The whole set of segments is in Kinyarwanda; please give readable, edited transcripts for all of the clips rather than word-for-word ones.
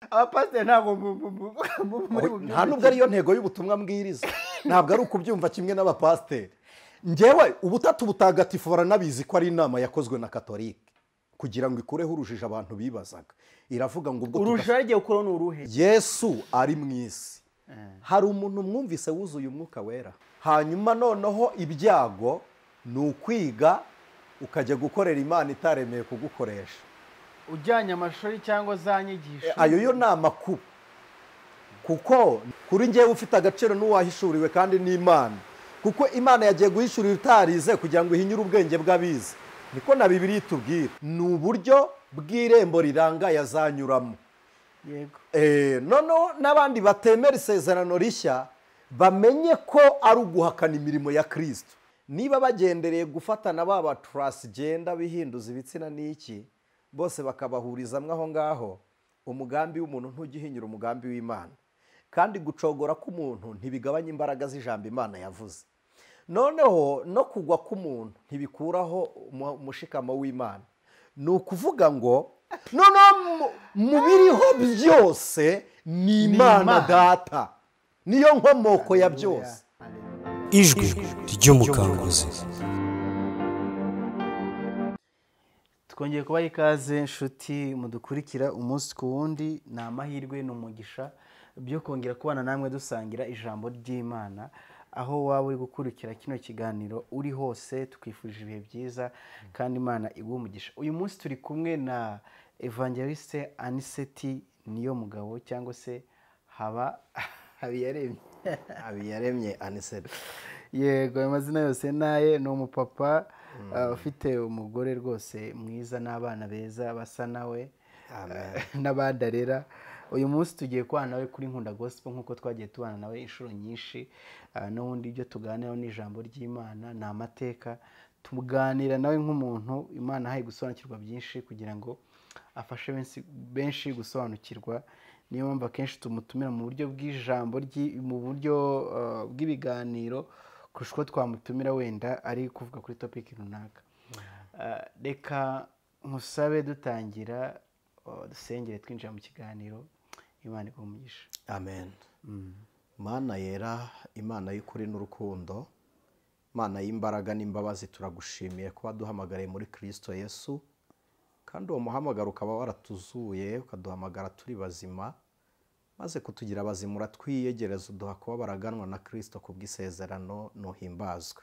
Abapasiteri ntabwo muri Nta nubwo ariyo ntego y'ubutumwa mbwiriza, ntabwo ari ukubyumva kimwe n'abapasiteri. Ngewe Ubutatu Butagatifu baranabizi ko ari inama yakozwe na Katolike kugira ngo ikureho urujijo abantu bibazaga. Iravuga ngo ubwo Urujijo yagiye gukuraho ni uruhe? Yesu ari mu isi, hari umuntu mwumvise wuzuye Umwuka Wera? Hanyuma noneho ibyago ni ukwiga ukajya gukorera Imana itaremeye kugukoresha. Ujyanye amashuri cyangwa za nyigisho. Ayo yo ni amakuru, kuko kuri ngewe ufite agaciro n'uwahishuriwe kandi n'Imana, kuko Imana yagiye guhishurira utarize kugira ngo ihinyure ubwenge bw'abize. Niko na Bibiliya itubwira. Ni uburyo bw'irembo rirangaye azanyuramo. Noneho n'abandi batemera Isezerano Rishya bamenye ko ari uguhakana imirimo ya Kirisito. Niba bagendereye gufatana ba transgender bihinduza ibitsina n'iki, bose bakabahurizamo aho ngaho, umugambi w'umuntu ntujya uhinyura umugambi w'Imana, kandi gucogora k'umuntu ntibigabanya imbaraga z'ijambo Imana yavuze. Noneho no kugwa k'umuntu ntibikuraho umushikamo w'Imana. Ni ukuvuga ngo noneho mu biriho byose ni Imana Imana. Data niyo nkomoko ya byose. Ijwi ry'Umukanguzi. Twongeye kubaha ikaze, inshuti mudukurikira umunsi ku wundi. Ni amahirwe, ni umugisha byo kongera kubana namwe dusangira ijambo ry'Imana. Aho waba uri gukurikira kino kiganiro uri hose, tukwifurije ibihe byiza kandi Imana iguhe umugisha. Uyu munsi turi kumwe na Evangeliste Anicet Niyo Mugabo, cyangwa se Haba Habiyaremye. Habiyaremye Anicet. Yego, ayo mazina yose naye. Ni umupapa ufite umugore rwose mwiza n'abana beza basa nawe n'abandi arera. Uyu munsi tugiye kubana nawe kuri Nkunda Gospel nk'uko twagiye tubana nawe inshuro nyinshi. N'ubundi ibyo tuganiraho ni ijambo ry'Imana, ni amateka. Tuganira nawe nk'umuntu Imana ahaye gusobanukirwa byinshi kugira ngo afashe benshi gusobanukirwa. Niyo mpamvu akenshi tumutumira mu buryo bw'ijambo, mu buryo bw'ibiganiro, kurusha uko twamutumira wenda ari kuvuga kuri topic runaka. Reka nkusabe dutangira, dusengere twinjira mu kiganiro. Imana iguhe umugisha. Amen. Mana yera, Imana y'ukuri n'urukundo, Imana y'imbaraga n'imbabazi, turagushimiye kuba duhamagariye muri Kirisito Yesu, kandi uwo muhamagaro ukaba waratuzuye, ukaduhamagara turi bazima, maze kutugira bazima uratwiyegereza, uduha kuba baraganwa na Kirisito ku bw'isezerano. Ntuhimbazwe.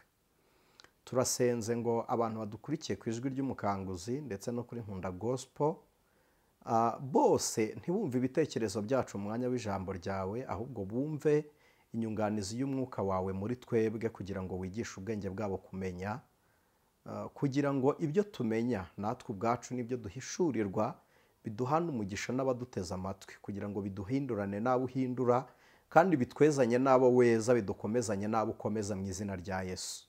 Turasenze ngo abantu badukurikiye ku Ijwi ry'Umukanguzi ndetse no kuri Nkunda Gospel bose ntibumve ibitekerezo byacu mu mwanya w'ijambo ryawe, ahubwo bumve inyunganizi y'Umwuka wawe muri twebwe, kugira ngo wigishe ubwenge bwabo kumenya, kugira ngo ibyo tumenya natwe ubwacu n'ibyo duhishurirwa biduhane umugisha n'abaduteze amatwi, kugira ngo biduhindurane n'abo uhindura, kandi bitwezanye n'abo weza, bidukomezanye n'abo ukomeza, mu izina rya Yesu.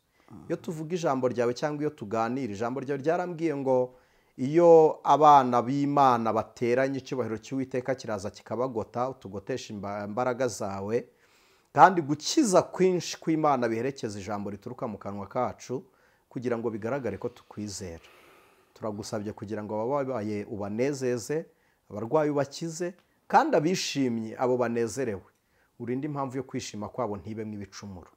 Iyo tuvuga ijambo ryawe cyangwa iyo tuganira ijambo ryawe, ryarambwiye ngo iyo abana b'Imana bateranye, icyubahiro cy'Uwiteka kiraza kikabagota. Utugotesha imbaraga zawe kandi gukiza kwinshi kw'Imana biherekeza ijambo rituruka mu kanwa kacu, kugira ngo bigaragare ko tukwizera. Turagusabye kugira ngo abababaye ubanezeze, abarwayi ubakize, kandi abishimye, abo banezerewe, urinde impamvu yo kwishima kwabo ntibemo ibicumuro.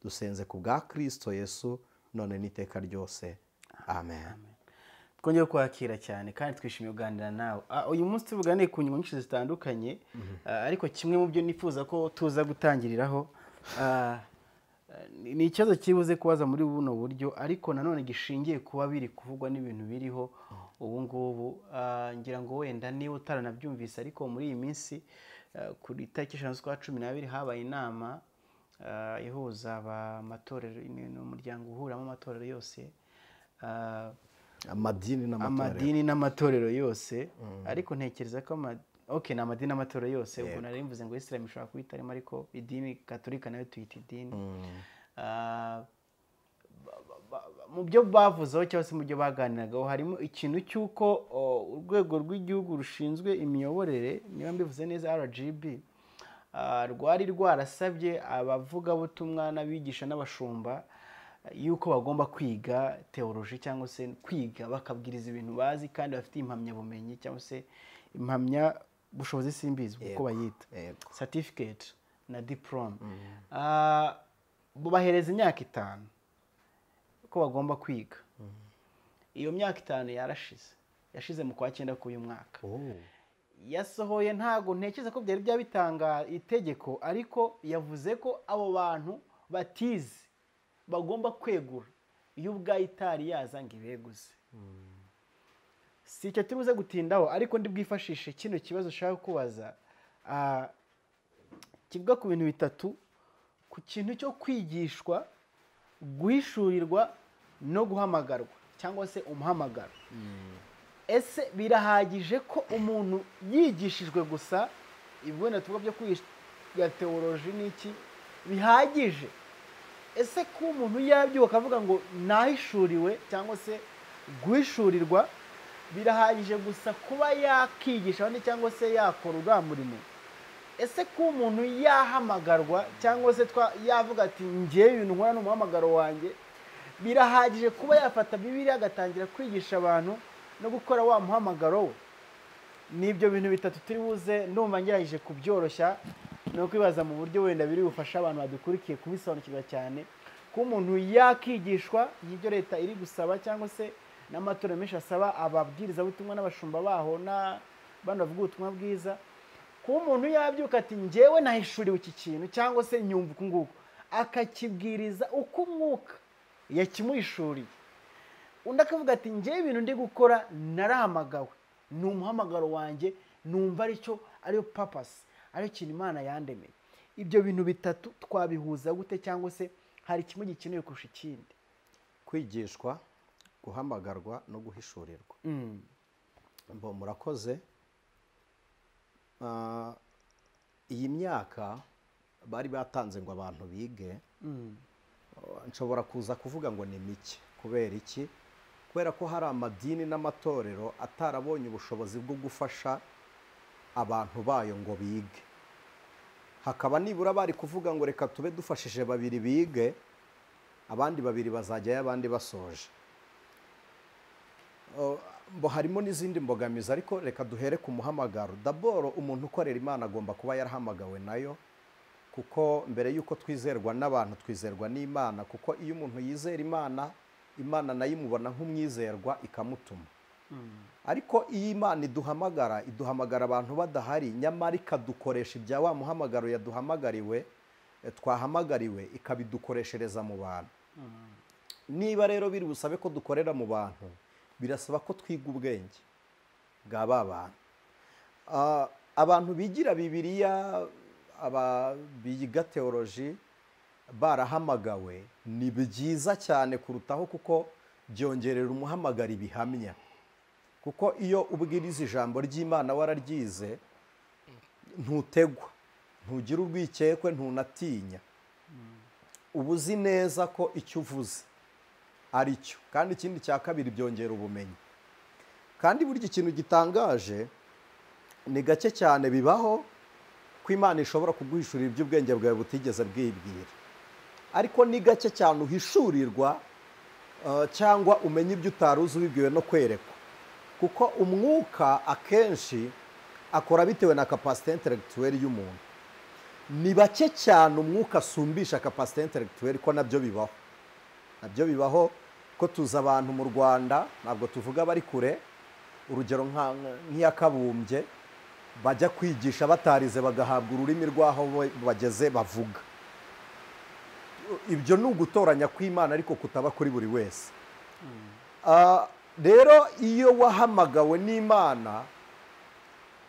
Dusenze ku bwa Kirisito Yesu, none n'iteka ryose, amen. Twongeye kwakira cyane kandi twishimiye kuganira nawe. Uyu munsi tubuganiye ku ngingo nyinshi zitandukanye, ariko kimwe mu byo nifuza ko tuza gutangiriraho ni ikibazo kibuze kubaza muri buno buryo, ariko nanone gishingiye kuba biri kuvugwa n'ibintu biriho ubu ngubu. Ngira ngo wenda niba utaranabyumvise, ariko muri iyi minsi, kuri itariki 5 z'ukwa 12, habaye inama ihuza amatorero, ni umuryango uhuramo amatorero yose, Amadini n'amatorero. Amadini n'amatorero yose, ariko ntekereza ko okay, ni amadini n'amatorero yose. Ubwo nari mvuze ngo Islam ishobora kuba itarimo, ariko idini Katolika nayo tuyita idini. Mu byo bavuzeho cyangwa se mu byo baganiragaho harimo ikintu cy'uko urwego rw'igihugu rushinzwe imiyoborere, niba mbivuze neza, RGB, rwari rwarasabye abavugabutumwa n'abigisha n'abashumba yuko bagomba kwiga teoloji, cyangwa se kwiga bakabwiriza ibintu bazi kandi bafite impamyabumenyi cyangwa se impamya bushobozi, simbizi uko bayita, certificate na diplome, bubahereza imyaka 5 ko bagomba kwiga. Iyo myaka 5 yarashize, yashize mu kwa 9 k'uyu mwaka. Yasohoye, ntago ntekereza ko byari byabitanga itegeko, ariko yavuze ko abo bantu batize bagomba kwegura iyo ubwayo itari yaza ngo ibeguze. Si icyo tubuze gutindaho, ariko ndi bwifashishe kino kibazo ushaka kubaza, kivuga ku bintu bitatu, ku kintu cyo kwigishwa, guhishurirwa no guhamagarwa cyangwa se umuhamagaro. Ese birahagije ko umuntu yigishijwe gusa, ibyo tuvuga byo kwiga teoloji n'iki bihagije? Ese ko umuntu yabyuka akavuga ngo nahishuriwe cyangwa se guhishurirwa birahagije gusa kuba yakigisha abandi cyangwa se yakora uriya murimo? Ese ko umuntu yahamagarwa cyangwa se yavuga ati ngewe ibintu nkora n'umuhamagaro wanjye, birahagije kuba yafata Bibiliya agatangira kwigisha abantu no gukora wa muhamagaro we? Nibyo bintu bitatu turi buze, ndumva ngerageje kubyoroshya no kwibaza mu buryo wenda biri bufasha abantu badukurikiye kubisobanukirwa cyane. Ko umuntu yakigishwa n'ibyo leta iri gusaba cyangwa se n'amatorero menshi asaba ababwirizabutumwa n'abashumba baho n'abandi bavuga ubutumwa bwiza, ko umuntu yabyuka ati njyewe nahishuriwe iki kintu cyangwa se nyumva uku nguku, akakibwiriza uko umwuka yakimuhishuriye. Undi akavuga ati njyewe ibintu ndi gukora narahamagawe, ni umuhamagaro wanjye, numva aricyo ariyo purpose, ariyo kintu Imana yandemeye. Ibyo bintu bitatu twabihuza gute, cyangwa se hari kimwe gikenewe kurusha ikindi? Kwigishwa, guhamagarwa no guhishurirwa. Mbo murakoze. Iyi myaka bari batanze ngo abantu bige, nshobora kuza kuvuga ngo ni mike. Kubera iki? Kubera ko hari amadini n'amatorero atarabonye ubushobozi bwo gufasha abantu bayo ngo bige. Hakaba nibura bari kuvuga ngo reka tube dufashije babiri bige, abandi babiri bazajyayo abandi basoje. Mbo harimo n'izindi mbogamizi, ariko reka duhere ku muhamagaro. Daboro umuntu ukorera Imana agomba kuba yarahamagawe nayo, kuko mbere yuko twizerwa n'abantu twizerwa n'Imana, kuko iyo umuntu yizera Imana, Imana nayo imubona nk'umwizerwa ikamutuma. Ariko iyo Imana iduhamagara, iduhamagara abantu badahari, nyamara ikadukoresha ibya wa muhamagaro yaduhamagariwe, twahamagariwe, ikabidukoreshereza mu bantu. Niba rero biri busabe ko dukorera mu bantu, birasaba ko twiga ubwenge bwa ba bantu. Abantu bigira Bibiliya, aba biga teoloji barahamagawe, ni byiza cyane kurutaho, kuko byongerera umuhamagara ibihamya. Kuko iyo ubwiriza ijambo ry'Imana wararyize, ntutegwa, ntugira urwikekwe, ntunatinya. Uba uzi neza ko icyo uvuze ari cyo. Kandi ikindi cya kabiri, byongera ubumenyi. Kandi burya ikintu gitangaje, ni gake cyane bibaho ko Imana ishobora kuguhishurira iby'ubwenge bwawe butigeze bwibwira. Ariko ni gake cyane uhishurirwa cyangwa umenya ibyo utari uzi ubibwiwe no kwerekwa. Kuko umwuka akenshi akora bitewe na capacité intellectuelle y'umuntu. Ni bake cyane umwuka asumbisha capacité intellectuelle, ko nabyo bibaho. Nabyo bibaho ko tuza abantu mu Rwanda, ntabwo tuvuga bari kure, urugero nk'iyakabumbye, bajya kwigisha batarize bagahabwa ururimi rw'aho bageze bavuga. Ibyo ni ugutoranya kw'Imana, ariko kutaba kuri buri wese. Rero iyo wahamagawe n'Imana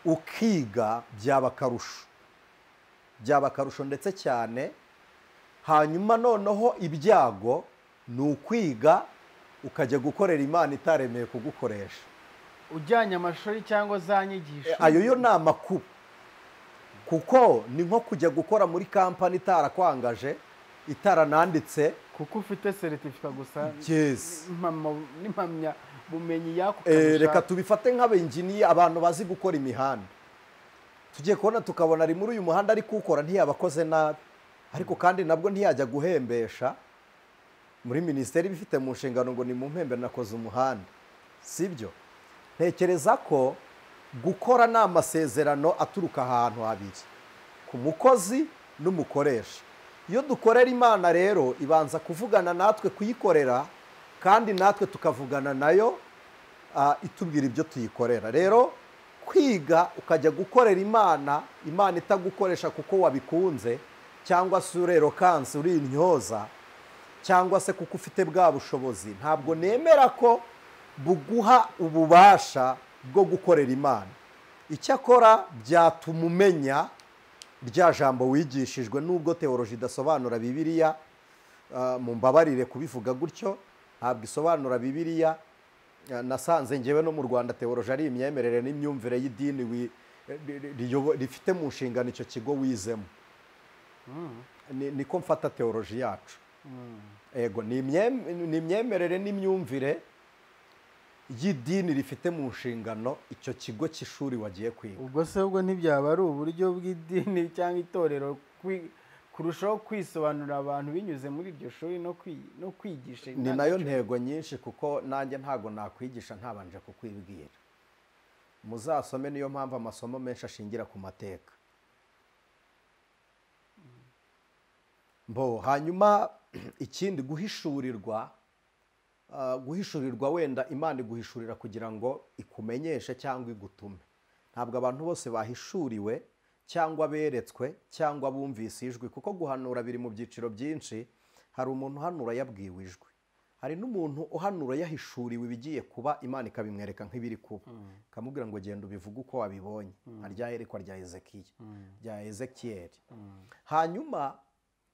ukiga byaba akarusho, byaba akarusho ndetse cyane. Hanyuma noneho ibyago ni ukwiga ukajya gukorera Imana itaremeye kugukoresha, ujyanye amashuri cyangwa za nyigisho. Ayo yo ni amakuba, kuko ni nko kujya gukora muri kampani itarakwangaje, itarananditse, kuko ufite certificate gusa. Yes. N'impamyabumenyi yako. Reka tubifate nk'abenjiniya, abantu bazi gukora imihanda. Tugiye kubona tukabona ari muri uyu muhanda ari kuwukora, ntiyabakoze nabi, ariko kandi nabwo ntiyajya guhembesha muri minisiteri bifite mu nshingano ngo ni mu mpembe nakoze umuhanda. Sibyo? Ntekereza ko Gukora ni amasezerano aturuka ahantu habiri, ku mukozi n'umukoresha. Iyo dukorera Imana rero ibanza kuvugana natwe kuyikorera, kandi natwe tukavugana nayo itubwira ibyo tuyikorera. Rero kwiga ukajya gukorera Imana, Imana itagukoresha kuko wabikunze, cyangwa se urerokanse uri intyoza, cyangwa se kuko ufite bwa bushobozi, ntabwo nemera ko buguha ububasha bwo gukorera Imana. Icyakora byatuma umenya rya jambo wigishijwe, nubwo teoloji idasobanura Bibiliya, mumbabarire kubivuga gutyo, ntabwo isobanura Bibiliya. Nasanze ngewe no mu Rwanda teoloji ari imyemerere n'imyumvire y'idini rifite mu nshingano icyo kigo wizemo. Niko mfata teoloji yacu. Ego, ni imyemerere n'imyumvire y'idini rifite mu nshingano icyo kigo cy'ishuri wagiye kwiga. Ubwo se ubwo ntibyaba ari uburyo bw'idini cyangwa itorero kurushaho kwisobanurira abantu binyuze muri iryo shuri no kwigisha? Ni nayo ntego nyinshi, kuko nanjye ntago nakwigisha ntabanje kukwibwira. Muzasome, niyo mpamvu amasomo menshi ashingira ku mateka. Mbo hanyuma ikindi, guhishurirwa wenda Imana iguhishurira kugira ngo ikumenyeshe cyangwa igutume. Ntabwo abantu bose bahishuriwe cyangwa beretswe cyangwa bumvise ijwi, kuko guhanura biri mu byiciro byinshi. Hari umuntu uhanura yabwiwe ijwi, hari n'umuntu uhanura yahishuriwe ibigiye kuba, Imana ikabimwereka nk'ibiri kuba, ikamubwira ngo genda ubivuge uko wabibonye, nka rya yerekwa rya Ezekiya, rya Ezekiyeli. Hanyuma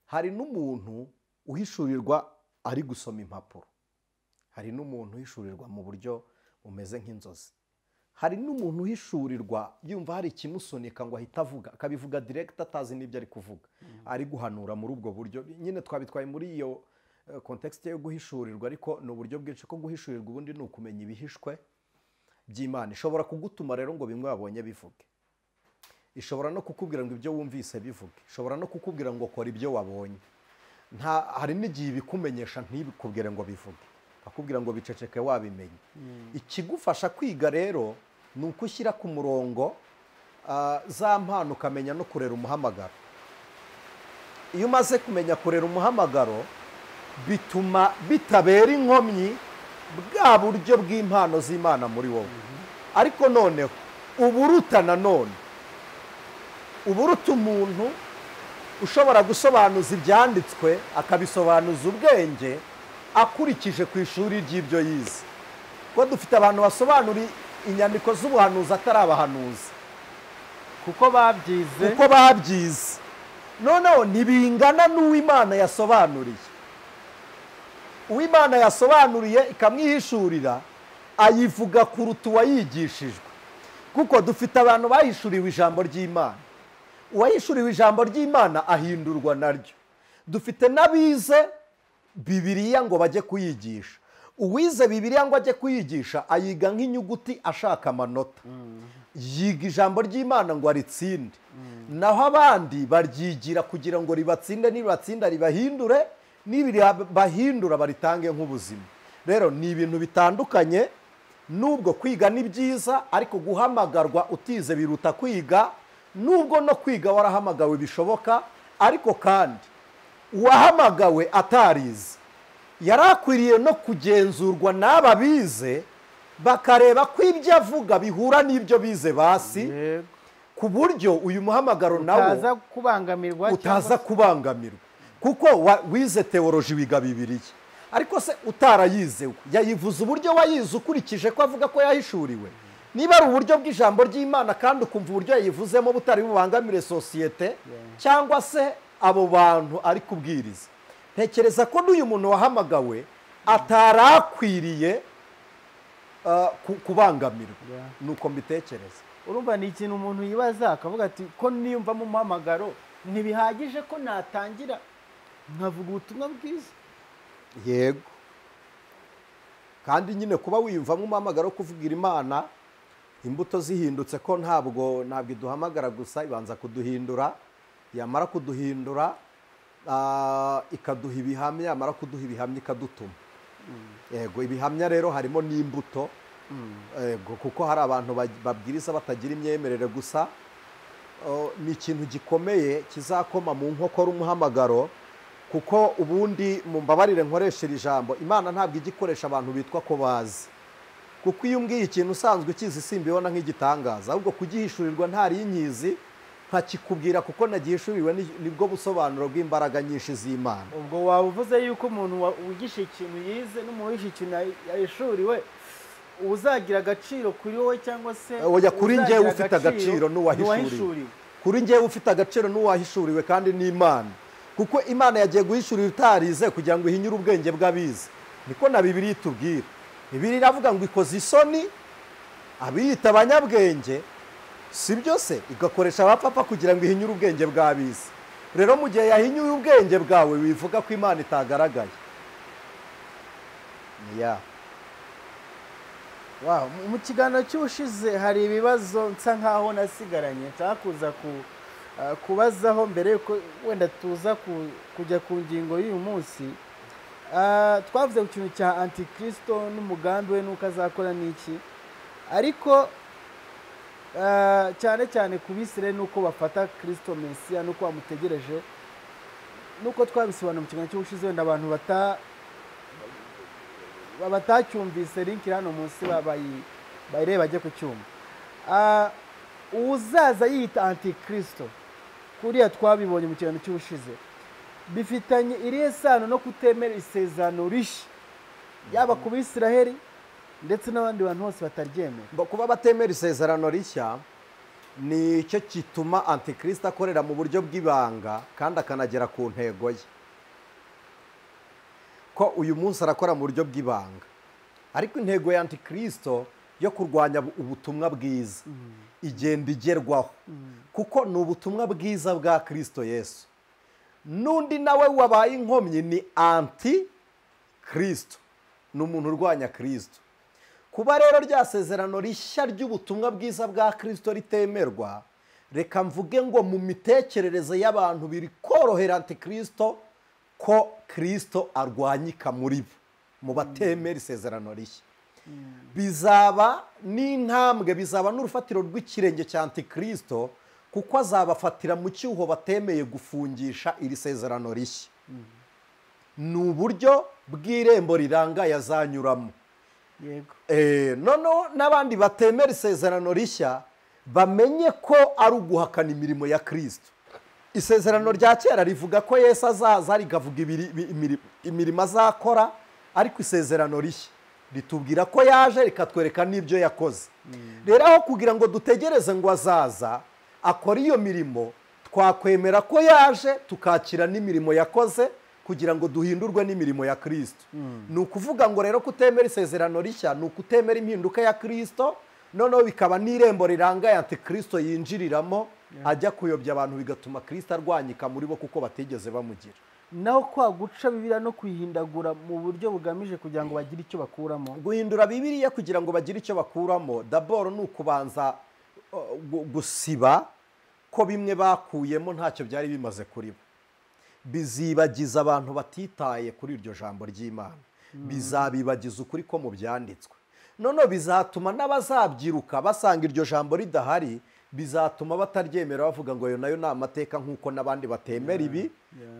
hari n'umuntu uhishurirwa ari gusoma impapuro, hari n'umuntu uhishurirwa mu buryo bumeze nk'inzozi, hari n'umuntu uhishurirwa yumva hari ikimusunika ngo ahita avuga, akabivuga direct atazi n'ibyo ari kuvuga, ari guhanura muri ubwo buryo. Nyine twabitwaye muri iyo context yo guhishurirwa, ariko ni uburyo bwinshi. Ko guhishurirwa ubundi ni ukumenya ibihishwe by'Imana. Ishobora kugutuma rero ngo bimwe wabonye bivuge, ishobora no kukubwira ngo ibyo wumvise bivuge, ishobora no kukubwira ngo kora ibyo wabonye. Hari n'igihe ibikumenyesha ntibikubwire ngo bivuge, akubwira ngo biceceke wabimenye. Ikigufasha kwiga rero ni uko ushyira ku murongo za mpano, ukamenya no kurera umuhamagaro. Iyo umaze kumenya kurera umuhamagaro, bituma bitabera inkomyi bwa buryo bw'impano z'Imana muri wowe. Ariko noneho uburuta nanone, uburuta umuntu ushobora gusobanuza ibyanditswe akabisobanuza ubwenge akurikije ku ishuri ry'ibyo yize. Ko dufite abantu basobanura inyandiko z'ubuhanuzi atari abahanuzi, kuko babyize, kuko babyize. Noneho ntibingana n'uw'Imana yasobanuriye. Uw'Imana yasobanuriye ikamwihishurira, ayivuga kuruta uwayigishijwe. Kuko dufite abantu bahishuriwe ijambo ry'Imana, uwahishuriwe ijambo ry'Imana ahindurwa naryo. Dufite n'abize Bibiliya ngo bajye kuyigisha. Uwize Bibiliya ngo ajye kuyigisha ayiga nk'inyuguti ashaka amanota, yiga ijambo ry'Imana ngo aritsinde. Naho abandi baryigira kugira ngo ribatsinde, nibatsinda ribahindure, nibiribahindura baritange nk'ubuzima. Rero ni ibintu bitandukanye. Nubwo kwiga ni byiza, ariko guhamagarwa utize biruta kwiga. Nubwo no kwiga warahamagawe bishoboka, ariko kandi uwahamagawe atarize yarakwiriye no kugenzurwa n'aba bize, bakareba ko ibyo avuga bihura n'ibyo bize basi, ku buryo uyu muhamagaro nawo utaza kubangamirwa. Kuko wize teoloji wiga Bibiliya, ariko se utarayize yayivuze uburyo wayize ukurikije ko avuga ko yahishuriwe. Niba ari uburyo bw'ijambo ry'Imana kandi ukumva uburyo yayivuzemo butari bubangamire sosiyete cyangwa se abo bantu ari kubwiriza, ntekereza ko n'uyu muntu wahamagawe atarakwiriye kubangamirwa. Nuko mbitekereza. Urumva ni ikintu umuntu yibaza akavuga ati ko niyumva mu muhamagaro ntibihagije ko natangira nkavuga ubutumwa bwiza. Yego, kandi nyine kuba wiyumvamo umuhamagaro wo kuvugira Imana, imbuto zihindutse, ko ntabwo iduhamagara gusa, ibanza kuduhindura, yamara kuduhindura ikaduha ibihamya, yamara kuduha ibihamya ikadutuma. Yego, ibihamya rero harimo n'imbuto Kuko hari abantu babwiriza batagira imyemerere gusa. Ni ikintu gikomeye kizakoma mu nkokora umuhamagaro, kuko ubundi mumbabarire nkoresha iri jambo, Imana ntabwo igikoresha abantu bitwa ko bazi. Kuko iyo umbwiye ikintu usanzwe ukizi simbibona nk'igitangaza, ahubwo kugihishurirwa ntari inkizi nkakikubwira kuko nagihishuriwe, nibwo busobanuro bw'imbaraga nyinshi z'Imana. Ubwo waba uvuze yuko umuntu wigisha ikintu yize n'umuntu wigisha ikintu yahishuriwe uzagira agaciro kuri wowe, cyangwa se oya, kuri njyewe ufite agaciro n'uwahishuriwe. Kuri njyewe ufite agaciro n'uwahishuriwe, kandi n'Imana, kuko Imana yagiye guhishurira utarize kugira ngo ihinyure ubwenge bw'abize. Niko na Bibiliya itubwira. Bibiliya iravuga ngo ikoze isoni abiyita abanyabwenge, si byo se? Igakoresha abapfapfa kugira ngo ihinyure ubwenge bw'abize. Rero mu gihe yahinyuye ubwenge bwawe, wivuga ko Imana itagaragaye. Wow, mu kiganiro cy'ubushize hari ibibazo nsa nkaho nasigaranye nshaka kuza kubazaho mbere yuko wenda tuza kujya ku ngingo y'uyu munsi. Twavuze ku kintu cya antikristo n'umugambi we n'uko azakora n'iki, ariko cyane cyane ku Bisirayeli n'uko bafata Kristo Mesiya n'uko bamutegereje, n'uko twabisobanura mu kiganiro cy'ubushize, wenda abantu batacyumvise link hano munsi bayireba bajye kucyumva. Uzaza yita antikristo kuriya twabibonye mu kiganiro cy'ubushize, bifitanye irihe sano no kutemera isezerano rishya, yaba ku Bisirayeli ndetse n'abandi bantu bose bataryemera? Kuba batemera isezerano rishya ni cyo gituma antikristo akorera mu buryo bw'ibanga kandi akanagera ku ntego ye. Ko uyu munsi arakora mu buryo bw'ibanga, ariko intego ya antikristo yo kurwanya ubutumwa bwiza igenda igerwaho, kuko ni ubutumwa bwiza bwa Kristo Yesu. N'undi nawe wabaye inkomyi ni anti Kristo, ni umuntu urwanya Kristo. Kuba rero rya sezerano rishya ry'ubutumwa bwiza bwa Kristo ritemerwa, reka mvuge ngo mu mitekerereze y'abantu biri korohera antikristo ko Kristo arwanyika muri bo, mu batemera isezerano rishya. Bizaba n'intambwe, bizaba n'urufatiro rw'ikirenge cya antikristo, kuko azabafatira mu cyuho batemeye gufungisha iri sezerano rishya. Ni uburyo bw'irembo rirangaye azanyuramo. Yego. Noneho n'abandi batemera isezerano rishya bamenye ko ari uguhakana imirimo ya Kristo. Isezerano rya kera rivuga ko Yesu azaza, rikavuga imirimo azakora, ariko isezerano rishya ritubwira ko yaje, rikatwereka n'ibyo yakoze. Rero aho kugira ngo dutegereze ngo azaza akora iyo mirimo, twakwemera ko yaje tukakira n'imirimo yakoze kugira ngo duhindurwe n'imirimo ya Kristo. Ni ukuvuga ngo rero kutemera isezerano rishya ni ukutemera impinduka ya Kristo, noneho bikaba n'irembo rirangaye antikristo yinjiriramo ajya kuyobya abantu, bigatuma Kristo arwanyika muri bo kuko batigeze bamugira. Naho kwa guca Bibiliya no kuyihindagura mu buryo bugamije kugira ngo bagire icyo bakuramo, guhindura Bibiliya kugira ngo bagire icyo bakuramo, d'abord ni ukubanza gusiba ko bimwe bakuyemo ntacyo byari bimaze kuri bo. Bizibagiza abantu batitaye kuri iryo jambo ry'Imana, bizabibagiza ukuri ko mu byanditswe. Noneho bizatuma n'abazabyiruka basanga iryo jambo ridahari, bizatuma bataryemera bavuga ngo ayo nayo ni amateka, nk'uko n'abandi batemera ibi,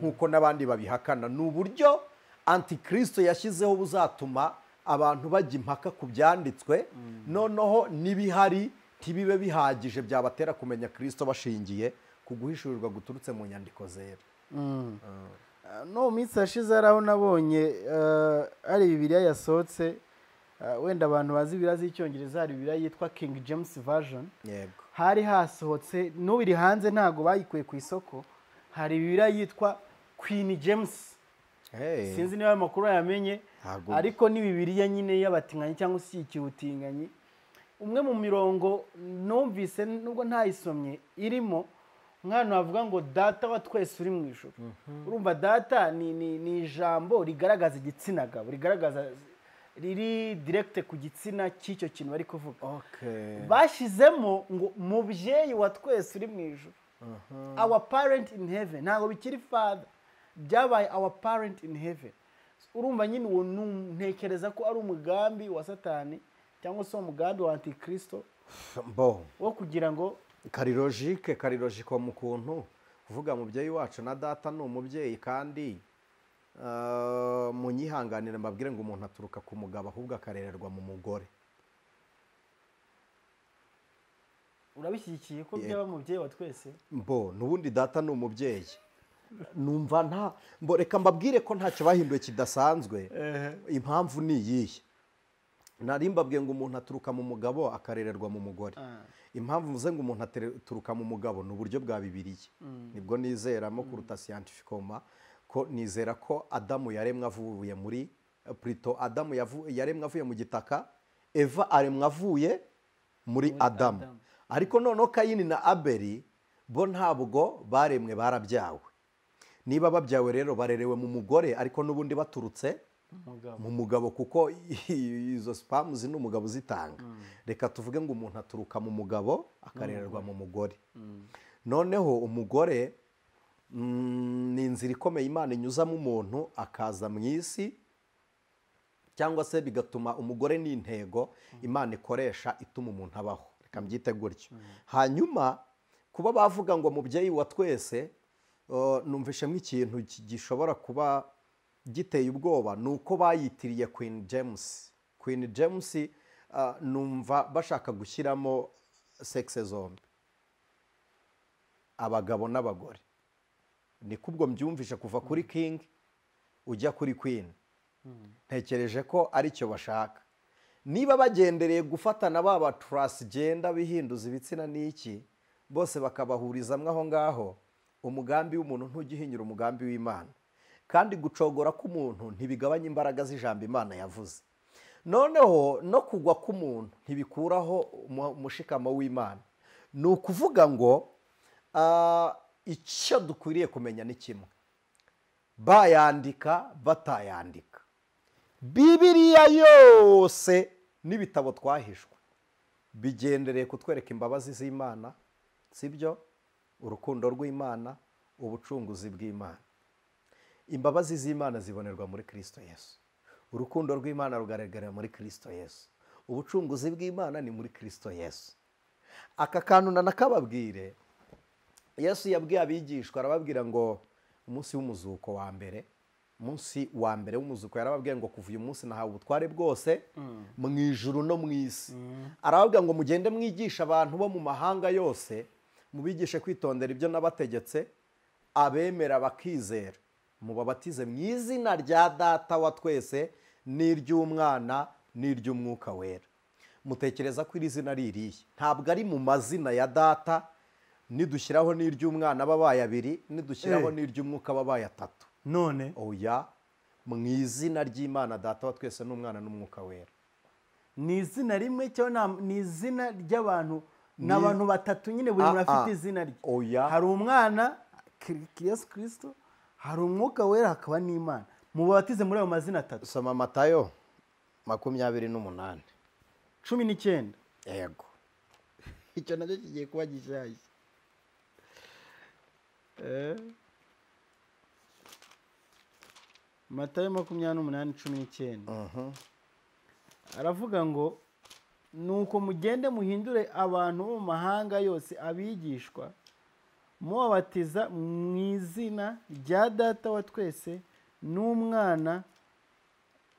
nk'uko n'abandi babihakana. Ni uburyo antikristo yashyizeho buzatuma abantu bajya impaka ku byanditswe, noneho n'ibihari ntibibe bihagije byabatera kumenya Kristo bashingiye ku guhishurirwa guturutse mu nyandiko zera. No mu minsi yashize hari aho nabonye ari Bibiliya yasohotse, wenda abantu bazi Bibiliya z'Icyongereza, hari Bibiliya yitwa King James Version. Yego. Hari hasohotse, n'ubu iri hanze ntago bayikuye ku isoko, hari Bibiliya yitwa Queen James. Sinzi niba amakuru yamenye, ariko ni Bibiliya nyine y'abatinganyi cyangwa se ikibutinganyi. Umwe mu mirongo numvise nubwo ntayisomye irimo nk'ahantu havuga ngo data wa twese uri mu ijuru. Urumva data ni ijambo rigaragaza igitsina gabo, rigaragaza riri direct ku gitsina cy'icyo kintu bari kuvuga. Bashyizemo ngo mubyeyi wa twese uri mu ijuru, our parent in heaven, ntabwo bikiri father, byabaye our parent in heaven. Urumva nyine uwo ntekereza ko ari umugambi wa Satani Cyangwa se umugambi wa antikristo bo wo kugira ngo kari logique, kari logique mu kuntu kuvuga mubyeyi wacu na data ni umubyeyi, kandi munyihanganire mbabwire ngo umuntu aturuka ku mugabo ahubwo akarererwa mu mugore. Urabishyigikiye ko byaba mubyeyi wa twese? Mbo nubundi data ni umubyeyi. Numva nta mbo, reka mbabwire ko ntacyo bahinduye kidasanzwe. Impamvu ni iyihe? Nari mbabwiye ngo umuntu aturuka mu mugabo akarererwa mu mugore. Impamvu mvuze ngo umuntu aturuka mu mugabo ni uburyo bwa Bibiliya, nibwo nizeramo kuruta scientificoma, ko nizera ko Adamu yaremwe avuye muri Plutôt, Adamu yaremwe avuye mu gitaka, Eva aremwe avuye muri Adamu. Ariko noneho Kayini na Abeli bo ntabwo baremwe, barabyawe. Niba babyawe rero barerewe mu mugore, ariko n'ubundi baturutse mu mugabo, kuko izo spamuzi ni umugabo uzitanga. Reka tuvuge ngo umuntu aturuka mu mugabo akarererwa mu mugore. Noneho umugore ni inzira ikomeye Imana inyuzamo umuntu akaza mu isi, cyangwa se bigatuma umugore ni intego Imana ikoresha ituma umuntu abaho. Reka mbyite gutyo. Hanyuma kuba bavuga ngo mubyeyi wa twese, numvishemo ikintu gishobora kuba giteye ubwoba, ni uko bayitiriye Queen James. Queen James numva bashaka gushyiramo sexe zombi, abagabo n'abagore. Niko ubwo mbyumvishe kuva kuri King ujya kuri Queen. Ntekereje ko aricyo bashaka. Niba bagendereye gufatana baba transgender bihinduza ibitsina n'iki, bose bakabahurizamwe aho ngaho, umugambi w'umuntu ntugihinyura umugambi w'Imana. Kandi gucogora k'umuntu ntibigabanya imbaraga z'ijambo Imana yavuze. Noneho no kugwa k'umuntu ntibikuraho umushikamo w'Imana. Ni ukuvuga ngo icyo dukwiriye kumenya ni kimwe, bayandika batayandika, Bibiliya yose n'ibitabo twahishwe bigendereye kutwereka imbabazi z'Imana, sibyo? Urukundo rw'Imana, ubucunguzi bw'Imana. Imbabazi z'Imana zibonerwa muri Kristo Yesu. Urukundo rw'Imana rugaragara muri Kristo Yesu. Ubucunguzi bw'Imana ni muri Kristo Yesu. Aka kantu nanakababwire, Yesu yabwiye abigishwa arababwira ngo umunsi w'umuzuko wa mbere, umunsi wa mbere w'umuzuko yarababwiye ngo kuva uyu munsi nahawe ubutware bwose mu ijuru no mu isi. Arababwira ngo mugende mwigisha abantu bo mu mahanga yose, mubigishe kwitondera ibyo nabategetse, abemera bakizera mubabatize mu izina rya Data wa twese n'iry'Umwana n'iry'Umwuka Wera. Mutekereza ko iri zina ari irihe? Ntabwo ari mu mazina ya Data, nidushyiraho n'iry'Umwana babaye abiri, nidushyiraho n'iry'Umwuka babaye atatu. None oya, mu izina ry'Imana Data wa twese n'Umwana n'Umwuka Wera. Ni izina rimwe cyangwa ni izina ry'abantu? Ni abantu batatu nyine, buri muntu afite izina rye. Oya, hari Umwana Yesu Kristo, hari Umwuka Wera, hakaba n'Imana. Mubabatize muri ayo mazina atatu. Soma Matayo 28 19. Yego, icyo nacyo kigiye kuba gishyashya. Matayo 28:19. Aravuga ngo nuko mugende muhindure abantu bo mu mahanga yose abigishwa, mubabatiza mu izina rya Data wa twese n'Umwana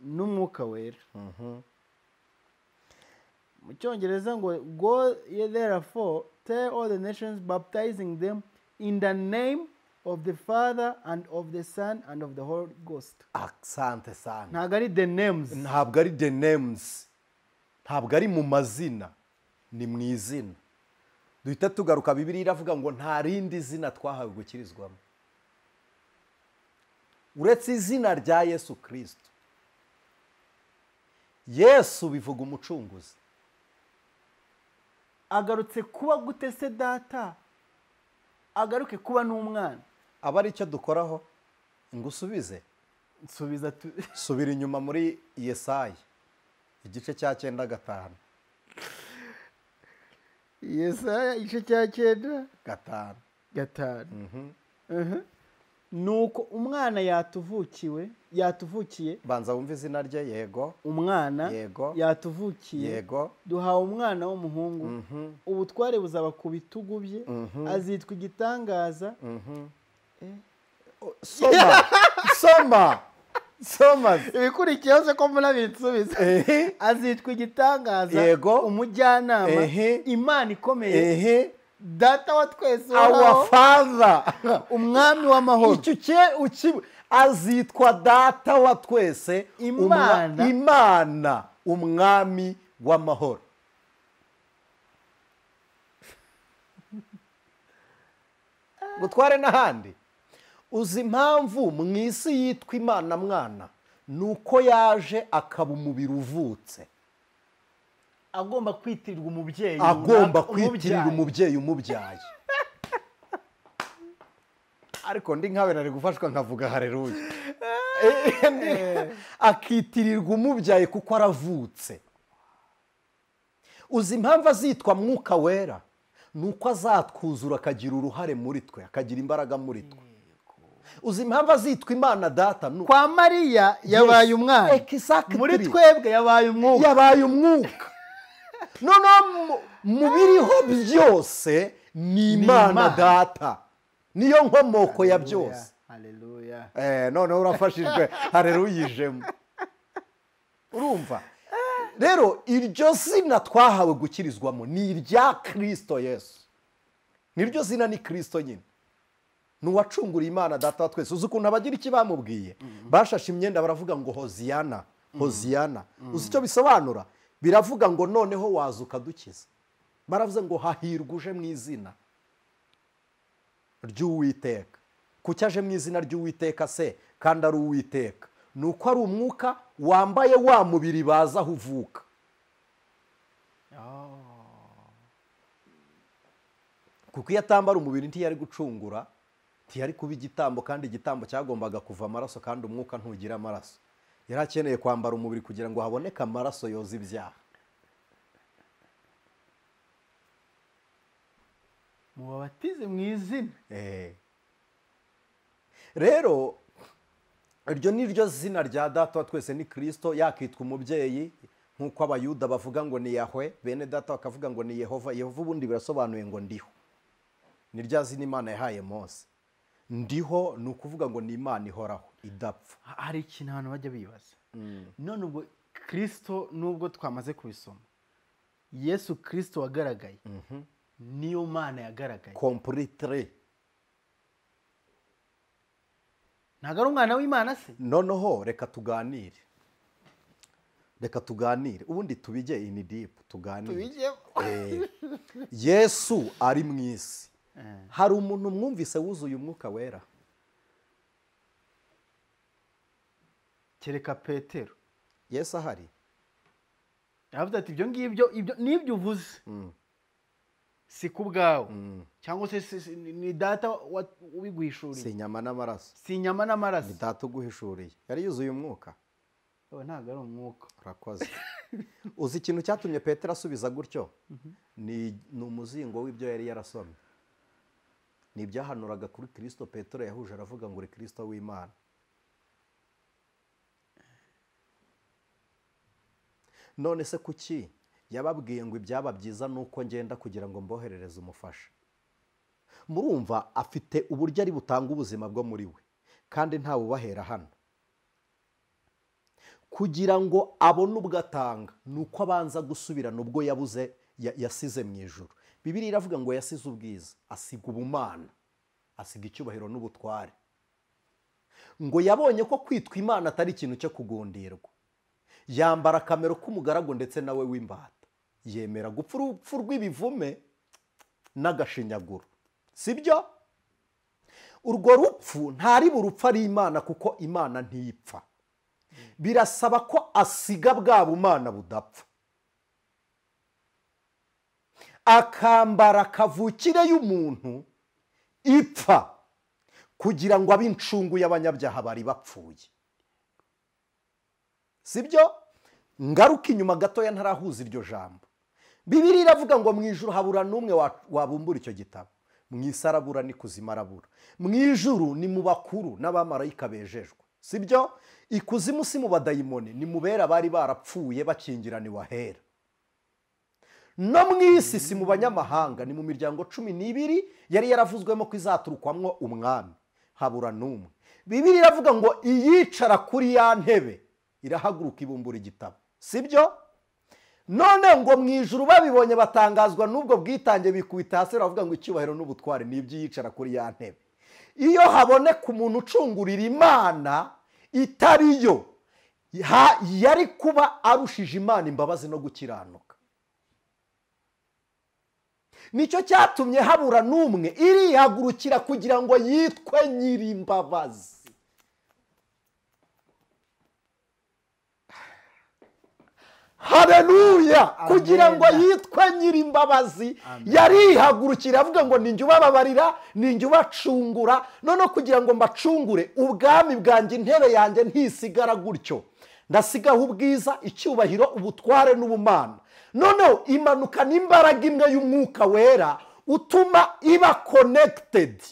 n'Umwuka Wera. Mu Cyongereza ngo go ye therefore tell all the nations, baptizing them in the name of the Father and of the Son and of the Holy Ghost. Asante sana. Ntabwo ari the names. Ntabwo ari the names. Ntabwo ari mu mazina, ni mu izina. Duhita tugaruka, Bibiliya iravuga ngo nta rindi zina twahawe gukirizwamo uretse izina rya Yesu Kristo. Yesu bivuga umucunguzi. Agarutse kuba gute se Data? Agaruke kuba n'umwana. Aba ari icyo dukoraho ngo usubize. Nsubiza. Subira inyuma muri Yesaya igice cya 9:5. Yesaya igice cya 9 5. 5. Nuko umwana yatuvukiye. Banza wumve izina rye. Yego. Umwana yego yatuvukiye. Yego. Duhawe umwana w'umuhungu. Ubutware buzaba ku bitugu bye. Azitwa igitangaza. Soma. Soma. Soma. Ibikurikiyeho se ko murabinsubiza. Azitwa igitangaza. Yego. Umujyanama. Imana ikomeye. Data wa twese, our father, umwami w'amahoro. Icyo azitwa data wa twese, Imana, umwami w'amahoro. Gutware n'ahandi. Uzi impamvu mu isi yitwa Imana mwana? Nuko yaje akaba umubiri uvutse. Agomba kwitirirwa umubyeyi. Agomba kwitirirwa umubyeyi umubyaye. Ariko ndi nkawe nari gufashwa nkavuga haleluya. Akitirirwa umubyaye kuko aravutse. Uzi impamvu azitwa Mwuka Wera? Nuko azatwuzura akagira uruhare muri twe, akagira imbaraga muri twe. Uzi impamvu azitwa Imana Data? Kwa Mariya yabaye umwana. Muri twebwe yabaye umwuka. Yabaye umwuka. Noneho mu biriho byose ni Imana Data, niyo nkomoko ya byose. Haleluya. Noneho urafashijwe, haleluyijemo. Urumva rero iryo zina twahawe gukirizwamo ni irya Kristo Yesu. Niryo zina ni Kristo nyine. Nuwacungura Imana Data wa twese. Uzi ukuntu abagira iki bamubwiye? Bashashe imyenda baravuga ngo Hoziyana, Hoziyana. Uzi icyo bisobanura? Biravuga ngo noneho waza ukadukiza. Baravuze ngo hahirwa uje mu izina ry'Uwiteka. Kuki aje mu izina ry'Uwiteka se kandi ari Uwiteka? Nuko ari umwuka wambaye wa mubiri baza aho uvuka. Kuko iyo atambara umubiri ntiyari gucungura, ntiyari kuba igitambo, kandi igitambo cyagombaga kuva amaraso, kandi umwuka ntugira amaraso. Yari akeneye kwambara umubiri kugira ngo haboneke amaraso yoza ibyaha. Mubabatize mu izina. Rero iryo ni ryo zina rya Data wa twese ni Kristo. Yakitwa umubyeyi nk'uko Abayuda bavuga ngo ni Yahwe, bene data bakavuga ngo ni Yehova. Yehova ubundi birasobanuye ngo ndiho. Ni rya zina Imana yahaye Mose. Ndiho ni ukuvuga ngo ni Imana ihoraho idapfa. Hari ikintu abantu bajya bibaza. None ubwo Kristo, nubwo twamaze kubisoma, Yesu Kristo wagaragaye niyo Mana yagaragaye completely. Ntabwo ari umwana w'Imana se? Noneho reka tuganire. Reka tuganire. Ubundi tubijye in deep, tuganire. Yesu ari mu isi. Hari umuntu mwumvise wuzuye Umwuka Wera? Kereka Petero. Yesu ahari. Yavuze ati ibyo ngibyo, ibyo nibyo uvuze. Si ku bwawe. Cyangwa se ni data ubiguhishuriye. Si inyama n'amaraso. Si inyama n'amaraso. Ni data uguhishuriye. Yari yuzuye umwuka. Ntabwo ari umwuka. Urakoze. Uzi ikintu cyatumye Petero asubiza gutyo? Ni umuzingo w'ibyo yari yarasomye. Ni ibyahanuraga kuri Kristo. Petero yahuje aravuga ngo uri Kristo w'Imana. None se kuki yababwiye ngo ibyaba byiza nuko ngenda kugira ngo mboherereze umufasha? Murumva afite uburyo ari butanga ubuzima bwo muri we, kandi ntawe ubahera hano. Kugira ngo abone ubwo atanga nuko abanza gusubirana ubwo yabuze, yasize mu ijuru. Bibiliya iravuga ngo yasize ubwiza, asiga ubumana, asiga icyubahiro n'ubutware. Ngo yabonye ko kwitwa Imana atari ikintu cyo kugundirwa. Yambara akamero k'umugaragu ndetse nawe w'imbata. Yemera gupfa urupfu rw'ibivume n'agashinyaguro. Sibyo? Urwo rupfu ntari burupfa ari Imana, kuko Imana ntipfa. Birasaba ko asiga bwa bumana budapfa, akambara kavukire y'umuntu ipfa, kugira ngo abe incungu y'abanyabyaha bari bapfuye. Sibyo? Ngaruka inyuma gatoya ntarahuza iryo jambo. Bibiliya iravuga ngo mu ijuru habura n'umwe wabumbura icyo gitabo. Mu isi arabura, n'ikuzimu arabura. Mu ijuru ni mu bakuru n'abamarayika bejejwe, sibyo? Ikuzimu si mu badayimoni, ni mu bera bari barapfuye bakingiraniwe ahera. No mu isi si mu banyamahanga, ni mu miryango 12 yari yaravuzwemo ko izaturukwamwo umwami, habura n'umwe. Bibiliya iravuga ngo iyicara kuri ya ntebe irahaguruka ibumbura igitabo, sibyo? None ngo mu ijuru babibonye batangazwa n'ubwo bwitange, bikubita hasi baravuga ngo icyubahiro n'ubutware ni iby'iyicara kuri ya ntebe. Iyo haboneka umuntu ucungurira Imana itariyo, yari kuba arushije Imana imbabazi no gukiranuka. Nicyo cyatumye habura n'umwe, irihagurukira kugira ngo yitwe nyirimbabazi. Haleluya! Kugira ngo yitwe nyirimbabazi yarihagurukira avuga ngo ninjye ubababarira, ninjye ubacungura. None kugira ngo mbacungure, ubwami bwanjye, intebe yanjye ntisigara gutyo, ndasigaho ubwiza, icyubahiro, ubutware n'ubumana. Noneho imanuka n'imbaraga imwe y'umwuka wera utuma iba connected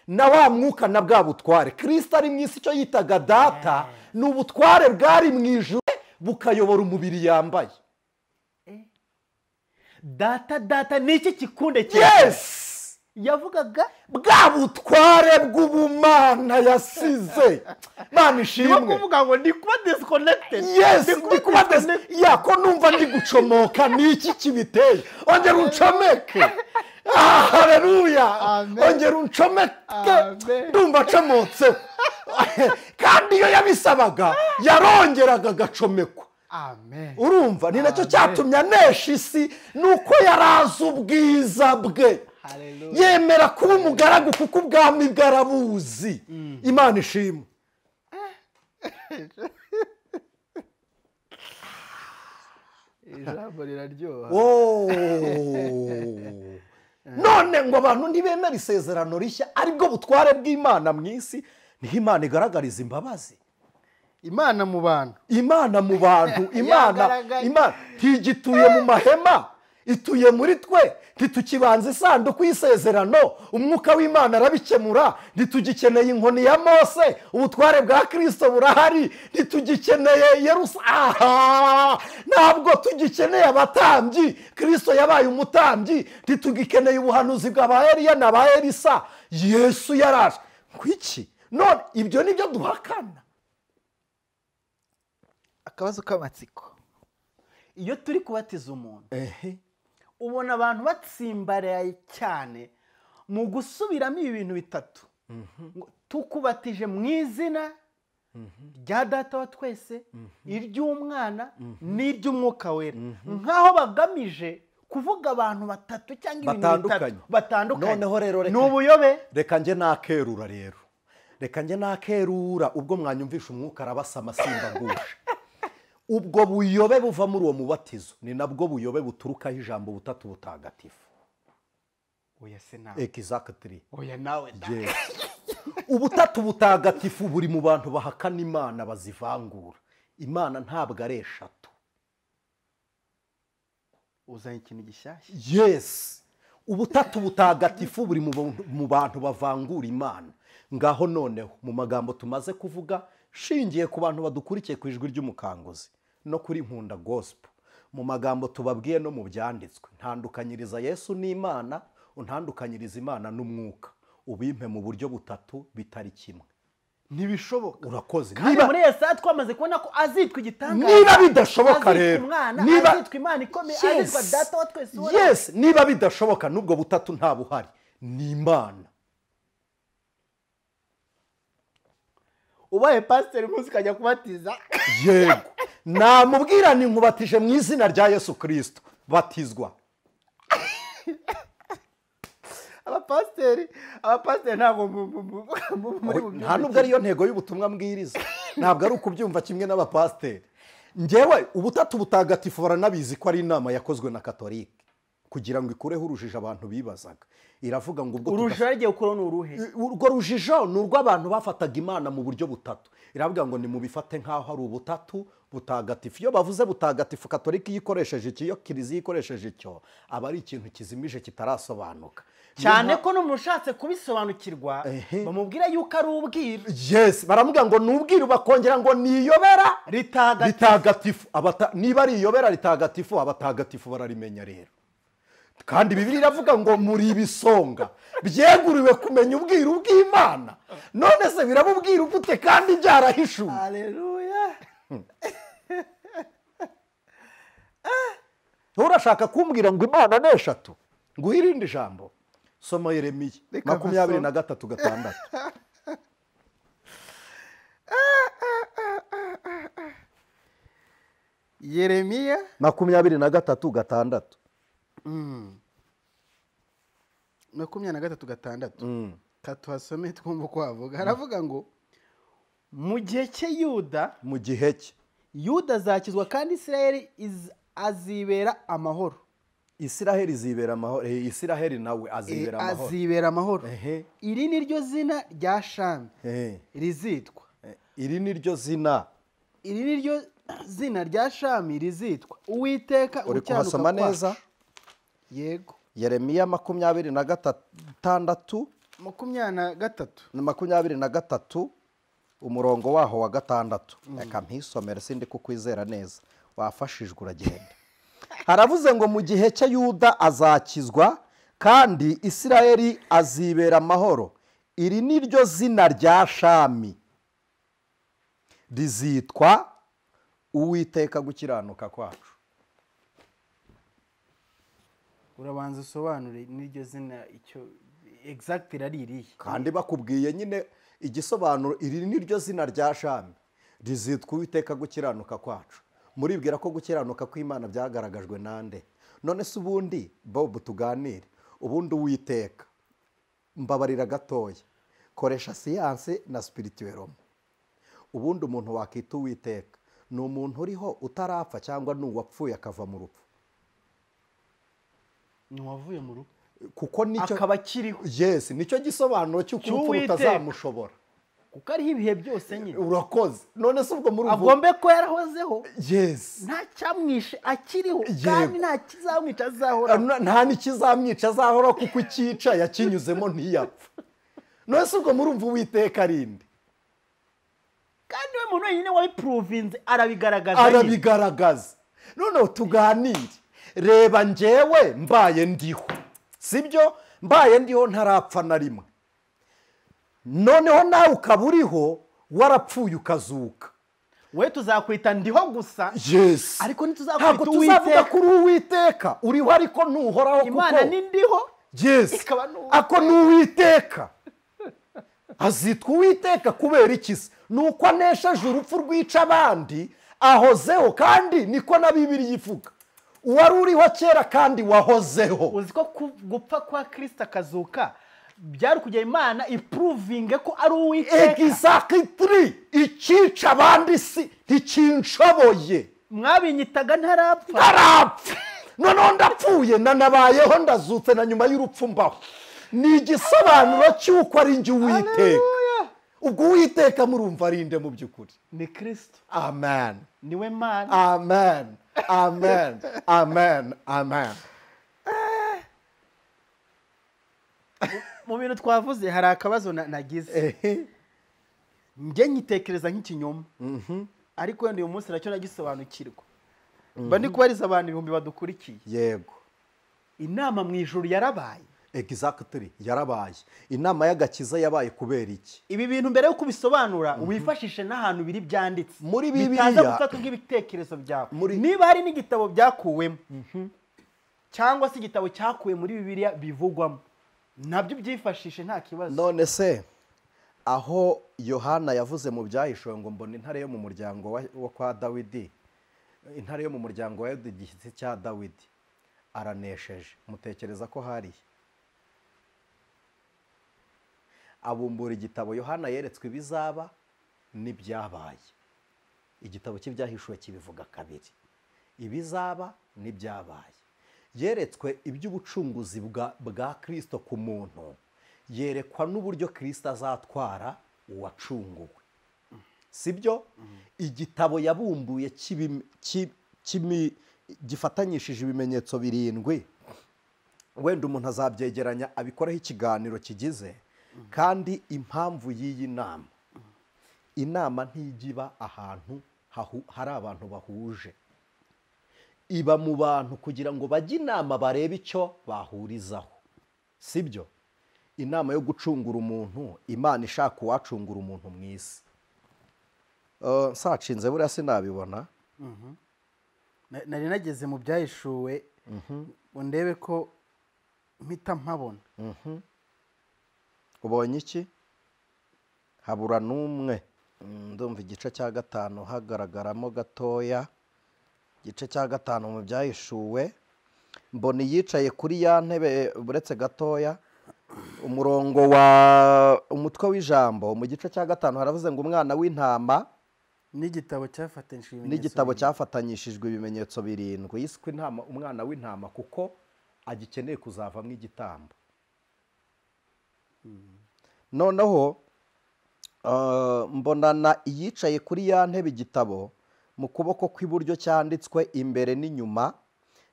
na wa mwuka na bwa butware. Kristo ari mu isi, icyo yitaga data ni ubutware bwari mu ijuru bukayobora umubiri yambaye. Data data ni iki kikunde? Yes! Yavugaga bwa butware bw'ubumana yasize. Mana ishimwe. Ni kuvuga ngo ndi kuba disconnected. Yes, ndi kuba disconnected. Ya ko numva ndi gucomoka, ni iki kibiteye? Ongera uncomeke. Haleluya. Ongera uncomeke. Ndumva acomotse. Kandi iyo yabisabaga yarongeraga agacomekwa. Amen. Urumva ni nacyo cyatumye anesha isi, nuko yaraza ubwiza bwe. Yemera kuba umugaragu kuko ubwami bwarabuzi. Imana ishimwe. Ijambo riraryoha. None ngo abantu ntibemera isezerano rishya, aribwo butware bw'Imana mu isi, niho Imana igaragariza imbabazi. Imana mu bantu, Imana mu bantu, Imana ntigituye mu mahema, ituye muri twe. Ntitukibanza isanduku y'isezerano, umwuka w'Imana arabikemura. Ntitugikeneye inkoni ya Mose, ubutware bwa Kristo burahari. Ntitugikeneye Yerusalemu, ntabwo tugikeneye abatambyi, Kristo yabaye umutambyi. Ntitugikeneye ubuhanuzi bwa ba Eliya na ba Elisa, Yesu yaraje. Kwiki? None ibyo nibyo duhakana. Akabazo k'amatsiko, iyo turi kubatiza umuntu, ubona abantu batsimbaraye cyane mu gusubiramo ibi bintu bitatu. Tukubatije mu izina rya data wa twese, iry'umwana n'iry'umwuka wera, nkaho bagamije kuvuga abantu batatu cyangwa ibintu bitatu batandukanye. Noneho rero ni ubuyobe. Reka njye nakerura rero, reka njye nakerura. Ubwo mwanyumvisha umwuka arabasa amasimba ngusha. Ubwo buyobe buva muri uwo mubatizo ni nabwo buyobe buturukaho ijambo butatu butagatifu. Oya se nawe. Exactly. Oya nawe. Yes. Ubutatu butagatifu buri mu bantu bahakana Imana, bazivangura. Imana ntabwo ari eshatu. Uzanye ikintu gishyashya. Yes. Ubutatu butagatifu buri mu bantu bavangura Imana. Ngaho noneho mu magambo tumaze kuvuga, shingiye ku bantu badukurikiye ku ijwi ry'umukanguzi no kuri Nkunda Gospel, mu magambo tubabwiye no mu byanditswe, ntandukanyiriza Yesu n'Imana, untandukanyiriza Imana n'umwuka, ubimpe mu buryo butatu bitari kimwe. Ntibishoboka. Urakoze. Niba muri Yesaya twamaze kubona ko azitwa igitangaza. Niba bidashoboka rero, niba azitwa Imana ikomeye, azitwa data wa twese. Yes, niba bidashoboka n'ubwo butatu nta buhari, ni Imana. Ubaye pasiteri umunsi ukajya kubatiza. Yego, namubwira ni nkubatije mu izina rya Yesu Kristo, batizwa. Abapasiteri ntabwo muri nta nubwo ariyo ntego y'ubutumwa mbwiriza, ntabwo ari ukubyumva kimwe n'abapasiteri. Njyewe ubutatu butagatifu baranabizi ko ari inama yakozwe na Katolike kugira ngo ikureho urujijo abantu bibazaga. Iravuga ngo ubwo urujijo yagiye gukuraho ni uruhe? Urwo rujijo ni urw'abantu bafataga Imana mu buryo butatu. Iravuga ngo nimubifate nk'aho ari ubutatu butagatifu. Iyo bavuze butagatifu, Katolika iyo ikoresheje iki, iyo Kiliziya ikoresheje icyo, aba ari ikintu kizimije kitarasobanuka. Cyane ko n'umuntu ushatse kubisobanukirwa bamubwira yuko ari ubwiru. Yes, baramubwira ngo ni ubwiru, bakongera ngo ni iyobera ritagatifu. Niba ari iyobera ritagatifu, abatagatifu bararimenya rero. Kandi Bibiliya iravuga ngo muri ibisonga byeguriwe kumenya ubwiru bw'Imana. None se birabubwira gute kandi byarahishuwe? Haleluya. Urashaka kumbwira ngo Imana ni eshatu? Ngo irindi jambo. Soma Yeremiya 23:6. Yeremiya 23:6. 23:6. Katuhasome twumva uko avuga. Haravuga ngo mu gihe cye Yuda, mu gihe cye Yuda azakizwa kandi Isiraheli azibera amahoro. Isiraheli izibera amahoro. Isiraheli nawe azibera amahoro. Azibera amahoro. Iri ni ryo zina rya Shami rizitwa. Iri ni ryo zina. Iri ni ryo zina rya Shami rizitwa Uwiteka uri kuhasoma neza? Yego. Yeremiya 26 23 umurongo waho wa 6. Reka mpisomere sindi kukwizera neza. Wafashijwe uragenda. Haravuze ngo mu gihe cye Yuda azakizwa kandi Isiraheli azibera amahoro. Iri ni ryo zina rya Shami rizitwa Uwiteka gukiranuka kwacu. Urabanza usobanure n'iryo zina icyo exact ari irihe? Kandi bakubwiye nyine igisobanuro. Iri ni ryo zina rya Shami rizitwa Uwiteka gukiranuka kwacu. Muribwira ko gukiranuka kw'Imana byagaragajwe nande? None se ubundi Bob tuganire, ubundi Uwiteka mbabarira gatoya, koresha siyanse na spirituelom. Ubundi umuntu wakita Uwiteka ni umuntu uriho utarapfa cyangwa ni uwapfuye akava mu rupfu? Ni uwavuye mu rupfu kuko nicyo akaba kiriho. Yes, nicyo gisobanuro cy'uko urupfu rutazamushobora, kuko ariho ibihe byose nyine. Urakoze. None se ubwo muri agombe ko yarahozeho? Yes. Nta cyamwishe akiriho, kandi nta kizamwica azahora. Nta n'ikizamwica azahora kuko ikica yakinyuzemo ntiyapfa. None se ubwo murumva Uwiteka arinde? Kandi we muntu wenyine wabiprovinze arabigaragaza. Arabigaragaza. None tuganire. Reba njyewe mbaye ndiho, sibyo? Mbaye ndiho ntarapfa na rimwe. Noneho nawe ukaba uriho warapfuye ukazuka. We tuzakwita ndiho gusa. Yes. Ariko ntituzakwita Uwiteka. Kuri Uwiteka uriho ariko ntuhoraho, kuko Imana ni ndiho. Yes. Ikaba n'Uwiteka. Ako ni Uwiteka. Azitwa Uwiteka kubera iki se? Nuko anesheje urupfu rwica abandi, ahozeho, kandi niko na Bibiliya ivuga. Uwari uriho kera kandi wahozeho. Uzi ko gupfa kwa Kristo akazuka byari kujya Imana iprovinge ko ari Uwiteka. Exactly. Ikica abandi si ntikinshoboye. Mwabinyitaga ntarapfa. Ntarapfa. Noneho ndapfuye nanabayeho ndazutse na nyuma y'urupfu mbaho. Ni igisobanuro cy'uko ari njye Uwiteka. Ubwo Uwiteka murumva arinde mu by'ukuri? Ni Kristo. Amen. Niwe Mana. Amen. Amen. Amen. Amen. Mu bintu twavuze hari akabazo nagize. Njye nyitekereza nk'ikinyoma. Ariko wenda uyu munsi nacyo nagisobanukirwa. Mba ndi kubariza abantu ibihumbi badukurikiye. Yego. Inama mu ijuru yarabaye. Exactly, yarabaye. Inama y'agakiza yabaye kubera iki? Ibi bintu mbere yo kubisobanura wifashishe n'ahantu biri byanditse. Muri Bibiliya bitaza gufata nk'ibitekerezo byawe. Niba hari n'igitabo byakuwemo cyangwa se igitabo cyakuwe muri Bibiliya bivugwamo, nabyo byifashishe nta kibazo. None se aho Yohana yavuze mu byahishuwe ngo mbona intare yo mu muryango wa kwa Dawidi, intare yo mu muryango wa Yuda igishyitsi cya Dawidi, aranesheje. Mutekereza ko hari abumbura igitabo? Yohana yeretswe ibizaba n'ibyabaye. Igitabo cy'ibyahishuwe kibivuga kabiri, ibizaba n'ibyabaye. Yeretswe iby'ubucunguzi bwa Kristo ku muntu, yerekwa n'uburyo Kristo azatwara uwacunguwe, sibyo? Igitabo yabumbuye gifatanyishije ibimenyetso 7 Wenda umuntu azabyegeranya abikoraho ikiganiro kigize. Kandi impamvu y'iyi nama, inama ntijya iba ahantu hari abantu bahuje, iba mu bantu kugira ngo bajye inama barebe icyo bahurizaho, sibyo? Inama yo gucungura umuntu, Imana ishaka uwacungura umuntu mu isi. Nsacinze buriya sinabibona. Nari nageze mu byahishuwe ngo ndebe ko mpita mpabona. Ubonye iki? Habura n'umwe. Ndumva igice cya 5 hagaragaramo gatoya. Igice cya 5 mu byahishuwe, mbona yicaye kuri ya ntebe buretse gatoya. Umurongo wa umutwe w'ijambo mu gice cya 5 haravuze ngo umwana w'intama n'igitabo cyafatanyishijwe ibimenyetso 7. Yiswe intama, umwana w'intama, kuko agikeneye kuzavamo igitambo. Noneho mbonana iyicaye kuri ya ntebe igitabo mu kuboko kw'iburyo cyanditswe imbere n'inyuma,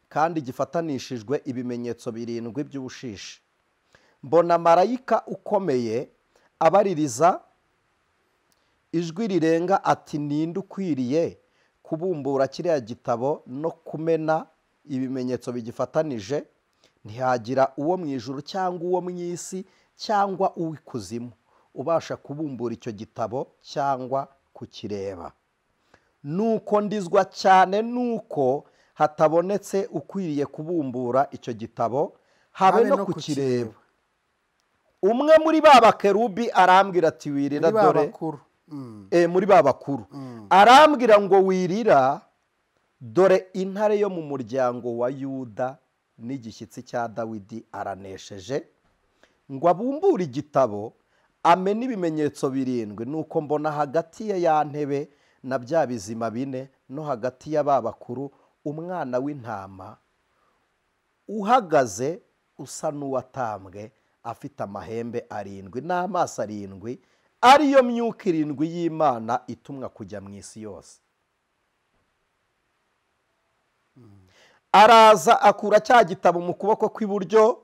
kandi gifatanishijwe ibimenyetso 7 by'ubushishi. Mbona marayika ukomeye abaririza ijwi rirenga ati ninde ukwiriye kubumbura kiriya gitabo no kumena ibimenyetso bigifatanije? Ntihagira uwo mu ijuru cyangwa uwo mu isi cyangwa uw'ikuzimu ubasha kubumbura icyo gitabo cyangwa kukireba. Nuko ndizwa cyane nuko hatabonetse ukwiriye kubumbura icyo gitabo habe no kukireba. Umwe muri ba bakerubi arambwira ati wirira, dore muri ba bakuru arambwira ngo wirira, dore intare yo mu muryango wa Yuda n'igishyitsi cya Dawidi aranesheje, ngo abumbure igitabo amene ibimenyetso 7. Nuko mbona hagati ya ntebe na bya bizima 4 no hagati ya ba bakuru umwana w'intama uhagaze usa n'uwatambwe, afite amahembe 7 n'amaso 7, ariyo myuka 7 y'Imana itumwa kujya mu isi yose. Araza akura cya gitabo mu kuboko kw'iburyo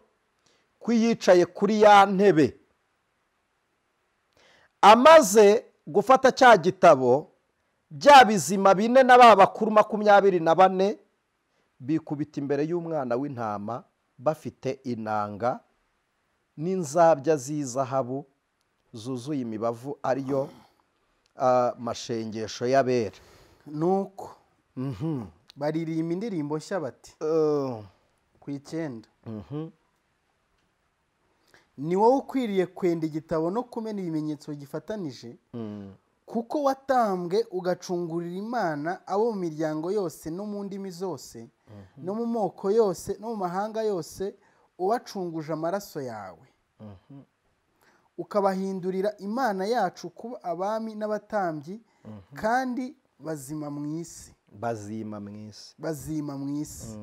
kw'iyicaye kuri ya ntebe. Amaze gufata cya gitabo, bya bizima 4 na ba bakuru 24 bikubita imbere y'umwana w'intama, bafite inanga n'inzabya z'izahabu zuzuye imibavu, ariyo mashengesho y'abera. Nuko baririmba indirimbo nshya bati ku 9, ni wowe ukwiriye kwenda igitabo no kumena ibimenyetso gifatanije, kuko watambwe ugacungurira Imana abo mu miryango yose no mu ndimi zose no mu moko yose no mu mahanga yose, ubacunguje amaraso yawe, ukabahindurira Imana yacu kuba abami n'abatambyi, kandi bazima mu isi. Bazima mu isi. Bazima mu isi.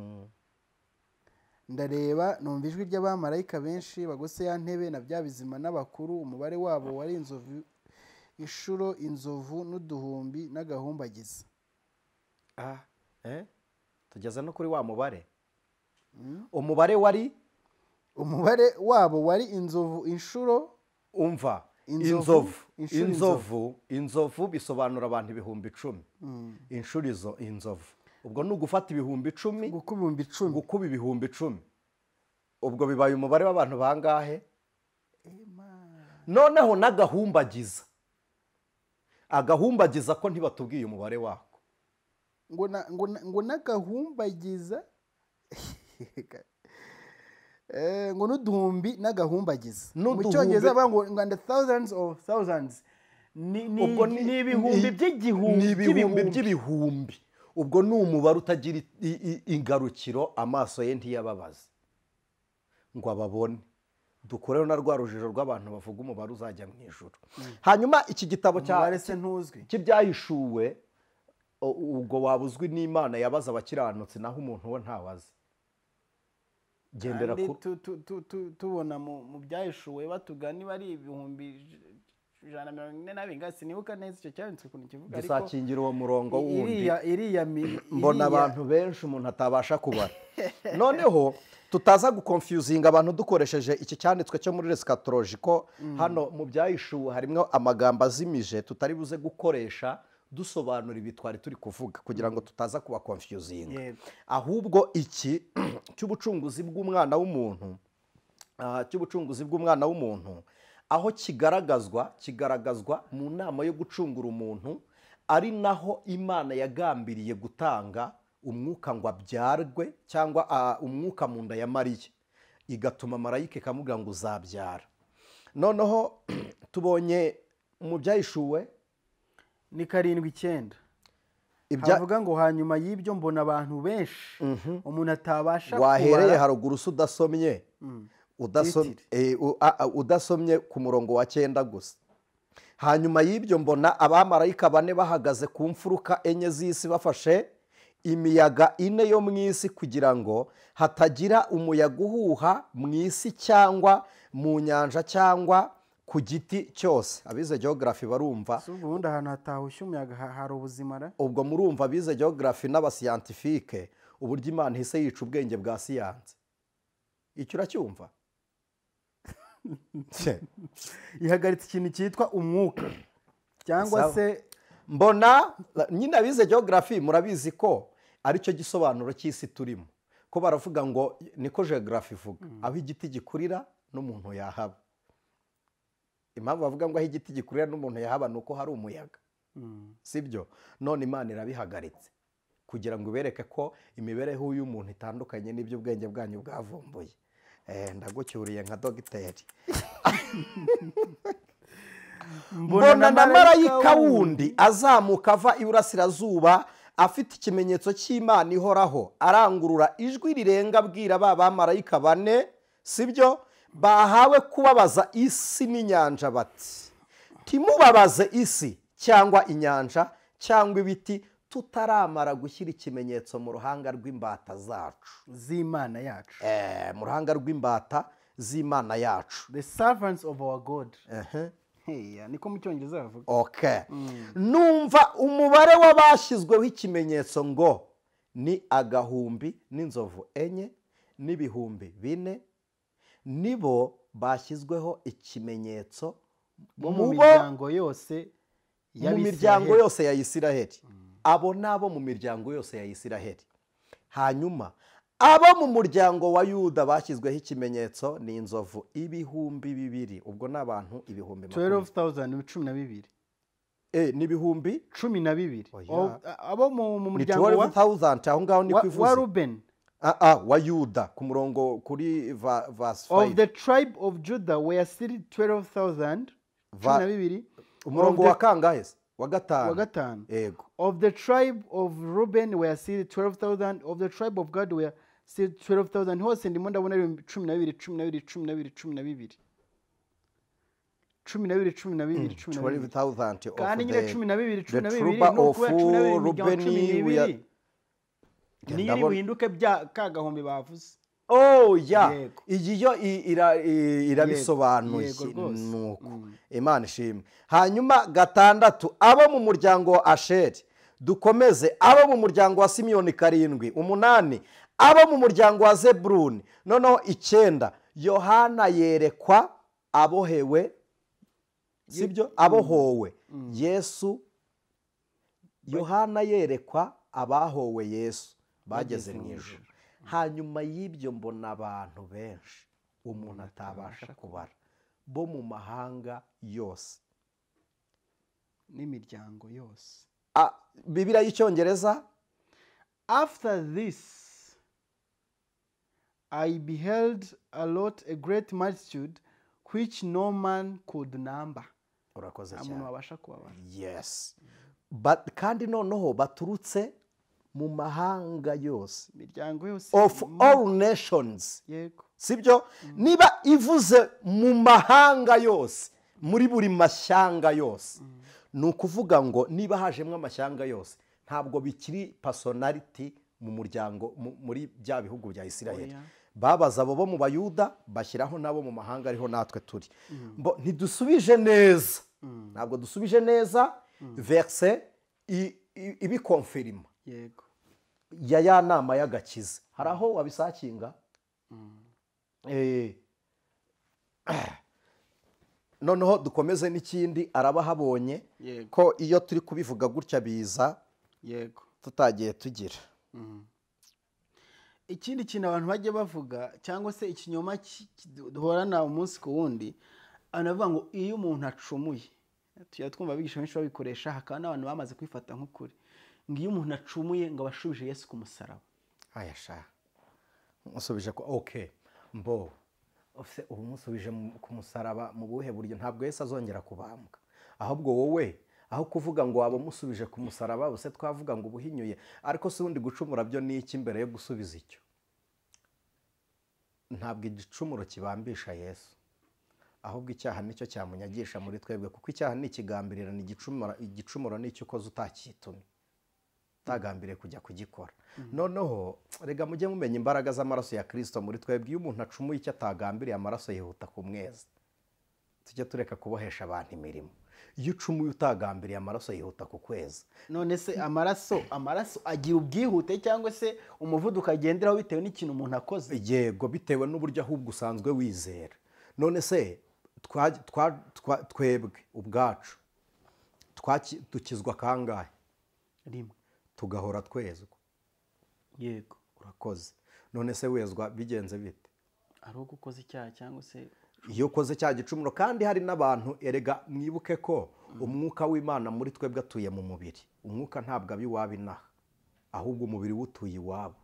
Ndareba numva ijwi ry'abamarayika benshi bagose ya ntebe na bya bizima n'abakuru, umubare wabo wari inzovu inshuro inzovu n'uduhumbi n'agahumbagiza. Tugeze no kuri wa mubare. Umubare wari umubare wabo wari inzovu inshuro, umva inzovu inzovu inzovu bisobanura abantu 10,000. Inshuro izo inzovu, ubwo ni ugufata 10,000 gukuba 10,000 gukuba 10,000, ubwo bibaye umubare w'abantu bangahe? Noneho n'agahumbagiza, agahumbagiza ko ntibatubwiye umubare wako, ngo n'agahumbagiza ngo n'uduhumbi n'agahumbagiza. Mu cyongereza bavuga ngo and thousands of thousands, ni ibihumbi by'igihumbi, ni ibihumbi by'ibihumbi. Ubwo ni umubare utagira ingarukiro, amaso ye ntiyababaza ngo ababone. Dukoreho na rwa rujijo rw'abantu bavuga umubare uzajya mu ijuru. Hanyuma iki gitabo cy'ibyahishuwe, ubwo wabuzwi n'Imana yabaza abakiranutsi, naho umuntu we ntawazi. Gendera ku tubona mu byahishuwe batugani bari 142,000, sinibuka neza icyo cyanditswe ukuntu kivuga, ariko dusakingira uwo murongo wundi iriya mbona abantu benshi umuntu atabasha kubara. Noneho Tutaza gukonfuzinga abantu dukoresheje iki cyanditswe cyo muri eschatology, ko hano mu Byahishuwe harimo amagambo azimije tutari buze gukoresha dusobanura ibi twari turi kuvuga, kugira ngo tutaza kuba konfuzinga. Ahubwo iki cy'ubucunguzi bw'umwana w'umuntu, cy'ubucunguzi bw'umwana w'umuntu, aho kigaragazwa mu nama yo gucungura umuntu, ari naho Imana yagambiriye gutanga umwuka ngo abyarwe, cyangwa umwuka mu nda ya Mariya, igatuma marayika ikamubwira ngo uzabyara. Noneho tubonye mu Byahishuwe ni 7:9, havuga ngo hanyuma y'ibyo mbona abantu benshi umuntu atabasha wahereye haruguru se udasomye udasomye ku murongo wa 9 gusa. Hanyuma y'ibyo mbona abamarayika bane bahagaze ku mfuruka enye z'isi, bafashe imiyaga ine yo mu isi, kugira ngo hatagira umuyaga uhuha mu isi cyangwa mu nyanja cyangwa ku giti cyose. Abize geography barumva. Ubundi ahantu hatahushye umuyaga hari ubuzima ra? Ubwo murumva abize geography n'abasiyantifike uburyo Imana ihise yica ubwenge bwa siyanse. Icyo uracyumva? Ihagaritse ikintu cyitwa umwuka cyangwa se mbona nyine abize geography murabizi ko aricyo gisobanuro cy'isi turimo, ko baravuga ngo niko geography ivuga, aho igiti gikurira n'umuntu yahaba. Impamvu bavuga ngo aho igiti gikurira n'umuntu yahaba nuko hari umuyaga, sibyo? None Imana irabihagaritse kugira ngo ibereke ko imibereho y'umuntu itandukanye n'ibyo ubwenge bwanyu bwavumbuye. Ndagucyuriye nka dogiteri. Mbona na marayika wundi azamuka ava iburasirazuba afite ikimenyetso cy'Imana ihoraho, arangurura ijwi rirenga abwira ba bamarayika bane, sibyo, bahawe kubabaza isi n'inyanja bati: timubabaze isi cyangwa inyanja cyangwa ibiti, tutaramara gushyira ikimenyetso mu ruhanga rw'imbata zacu z'Imana yacu. Mu ruhanga rw'imbata z'Imana yacu, the servants of our God. Niko mu Cyongereza bavuga. Okay. Numva umubare w'abashyizweho ikimenyetso ngo ni 1000 n'inzovu 4 n'ibihumbi 4, nibo bashyizweho ikimenyetso mu miryango yose ya mu miryango yose ya Isiraheli. Abo nabo mu miryango yose ya Isiraheli. Hanyuma abo mu muryango wa Yuda bashyizweho ikimenyetso ni inzovu 2000. Ubwo n'abantu 12,000 12. Ni 12,000. Abo mu muryango wa 12,000 aho ngaho ni kwivuze wa Ruben. Wa Yuda ku murongo kuri verse 5. Of the tribe of Judah were seated 12,000 12. Umurongo wa kangahe? Wa gatanu. Yego. Of the tribe of Reuben were seated 12,000. Of the tribe of Gad were seated 12,000. Hose ndimo ndabona 12 12 12 12 12 12 12,000. Kandi nyine 12 12 no kuba 12 niyo buhinduke bya kagahombe bavuze. Oh ya, iyi yo irabisobanuye nuko. Imana ishimwe. Hanyuma 6, abo mu muryango wa Asheri. Dukomeze, abo mu muryango wa Simiyoni 7, 8, abo mu muryango wa Zeburuni. Noneho 9, Yohana yerekwa abohewe, sibyo, abohowe Yesu. Yohana yerekwa abahowe Yesu bageze mu ijuru. Hanyuma y'ibyo mbona abantu benshi umuntu atabasha kubara, bo mu mahanga yose n'imiryango yose. Bibiliya y'Icyongereza. After this I beheld a lot, a great multitude which no man could number. Urakoze cyane. Yes. But kandi noneho baturutse mu mahanga yose, miryango yose, of all nations. Yego. Sibyo? Niba ivuze mu mahanga yose, muri buri mashyanga yose, ni ukuvuga ngo niba hajemwe amashyanga yose, ntabwo bikiri personality mu muryango muri bya bihugu bya Isiraheli. Babaza abo bo mu Bayuda bashyiraho nabo mu mahanga, ariho natwe turi. Ntidusubije neza, ntabwo dusubije neza verse ibikonfirima. Yego. Ya nama y'agakiza. Hari aho wabisakinga? Noneho dukomeze n'ikindi arabahabonye ko iyo turi kubivuga gutya biza yego tutagiye tugira. Ikindi kintu abantu bajya bavuga cyangwa se ikinyoma duhorana umunsi ku wundi, anavuga ngo iyo umuntu acumuye, tujya twumva abigisha benshi babikoresha, hakaba n'abantu bamaze kwifata nk'ukuri, ngo iyo umuntu acumuye ngo abashubije Yesu ku musaraba. Aya sha musubije ko okay mbo ubu musubije ku musaraba mu buhe buryo? Ntabwo Yesu azongera kubambwa, ahubwo wowe aho kuvuga ngo waba musubije ku musaraba bose twavuga ngo ubuhinyuye. Ariko se ubundi gucumura byo ni iki mbere yo gusubiza icyo? Ntabwo igicumuro kibambisha Yesu, ahubwo icyaha nicyo cyamunyagisha muri twebwe, kuko icyaha ni ikigambirira, ni igicumuro ni icyo ukoze utakitumye, utagambiriye kujya kugikora. Noneho rega mujye mumenya imbaraga z'amaraso ya Kristo muri twebwe. Iyo umuntu acumuye icyo atagambiriye, amaraso yihuta kumweza. Tujye tureka kubohesha abantu imirimo. Iyo ucumuye utagambiriye, amaraso yihuta kukweza. None se amaraso agira ubwihute cyangwa se umuvuduko agenderaho bitewe n'ikintu umuntu akoze? Yego, bitewe n'uburyo ahubwo usanzwe wizera. None se twebwe ubwacu dukizwa kangahe? Rimwe. Tugahora twezwa. Yego, urakoze. None se wezwa bigenze bite? Ari uko ukoze icyaha cyangwa se iyo ukoze cya gicumuro. Kandi hari n'abantu erega mwibuke ko umwuka w'Imana muri twebwe atuye mu mubiri. Umwuka ntabwo abi iwabo inaha, ahubwo umubiri wutuye iwabo.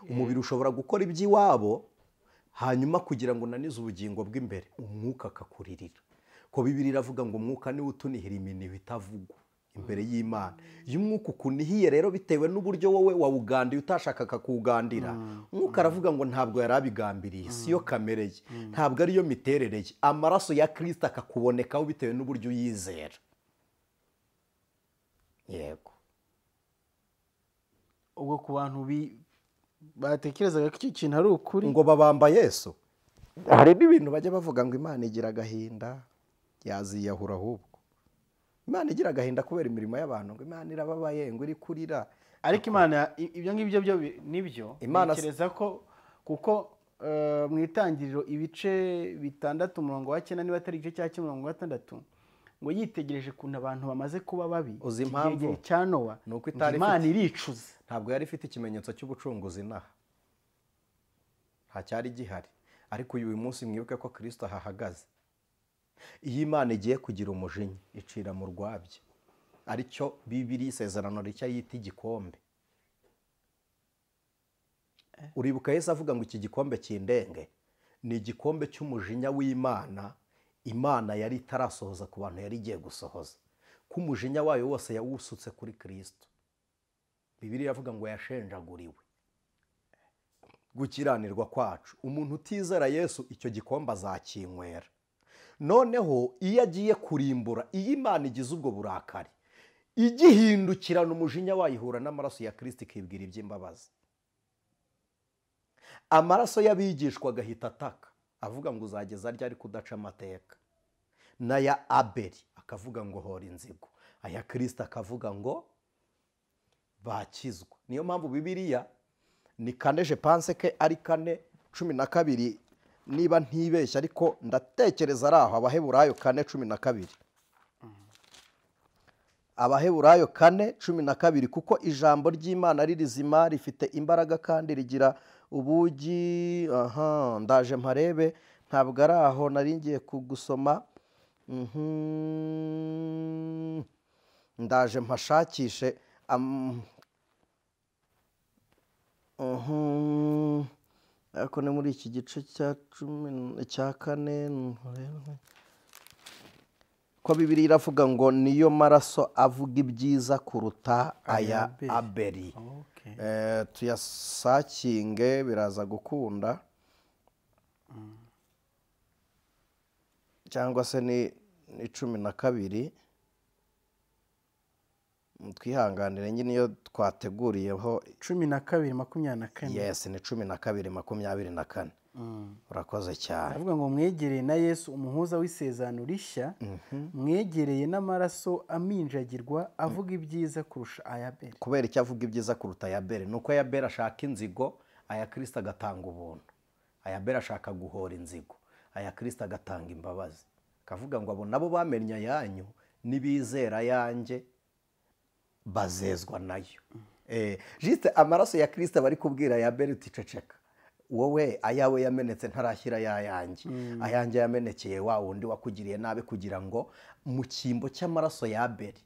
Umubiri ushobora gukora iby'iwabo, hanyuma kugira ngo unanize ubugingo bw'imbere, umwuka akakuririra. Ko Bibiliya iravuga ngo umwuka niwe utunihira iminiho itavugwa imbere y'Imana. Iyo umwuka ukunihiye rero bitewe n'uburyo wowe wawugandiye utashakaga kuwugandira, umwuka aravuga ngo ntabwo yari abigambiriye, si yo kamere ye, ntabwo ariyo miterere ye. Amaraso ya Kristo akakubonekaho bitewe n'uburyo uyizera. Yego. Ubwo ku bantu batekerezaga ko icyo kintu ari ukuri ngo babamba Yesu, hari n'ibintu bajya bavuga ngo Imana igira agahinda, yaziyahura. Ahubwo Imana igira agahinda kubera imirimo y'abantu, ngo Imana irababaye, ngo iri kurira. Ariko Imana ibyo ngibyo byo nibyo ntekereza ko, kuko mu itangiriro ibice 6 umurongo wa 9, niba atari igice cya 6 ngo yitegereje kuntu abantu bamaze kuba babi. Uzi impamvu? Cya Nowa, nuko itari Imana iricuza. Ntabwo yari ifite ikimenyetso cy'ubucunguzi inaha, nta cyari gihari. Ariko uyu munsi mwibuke ko Kristo ahahagaze. Iyo Imana igiye kugira umujinya icira mu rwabya, aricyo Bibiliya isezerano rishya yita igikombe. Uribuka Yesu avuga ngo iki gikombe kindenge ni igikombe cy'umujinya w'Imana. Imana yari itarasohoza ku bantu, yari igiye gusohoza. Ko umujinya wayo wose yawusutse kuri Kristo. Bibiliya iravuga ngo yashenjaguriwe gukiranirwa kwacu. Umuntu utizera Yesu icyo gikombe azakinywera. Noneho iyo agiye kurimbura, iyo Imana igize ubwo burakari, igihindukirana umujinya wayihura n'amaraso ya Kristo ikibwira iby'imbabazi. Amaraso y'abigishwa agahita ataka avuga ngo uzageza ryari kudaca amateka, n'aya Abeli akavuga ngo hora inzigo, aya Kristo akavuga ngo bakizwa. Niyo mpamvu Bibiliya ni 4, je pense que ari 4:12 niba ntibeshya, ariko ndatekereza ari aho. Abaheburayo 4:12. Abaheburayo 4:12, kuko ijambo ry'Imana ari rizima, rifite imbaraga kandi rigira ubugi. Aha ndaje mparebe, ntabwo ari aho nari ngiye kugusoma. Ndaje mpashakishe. Ariko ni muri iki gice cya 14 ko Bibiliya iravuga ngo niyo maraso avuga ibyiza kuruta aya Abeli. Tuyasakinge biraza gukunda, cyangwa se ni 12. Twihanganire nyine iyo twateguriyeho 12:24. Yes, ni 12:24. Urakoze cyane. Avuga ngo mwegereye na Yesu umuhuza w'isezerano rishya, mwegereye n'amaraso aminjagirwa avuga ibyiza kurusha aya Abeli. Kubera icyo avuga ibyiza kuruta aya Abeli, nuko aya Abeli ashaka inzigo, Aya Kristo agatanga ubuntu. Aya Abeli ashaka guhora inzigo, aya Kristo agatanga imbabazi. Kavuga ngo abo nabo bamennye ayanyu nibizera yanjye bazezwa nayo. Juste amaraso ya Kristo bari kubwira ya Abeli uti ceceka, wowe ayawe yamenetse ntarashyira yayanjye, ayanjye yamenekeye wa wundi wakugiriye nabi, kugira ngo mu cyimbo cy'amaraso ya Abeli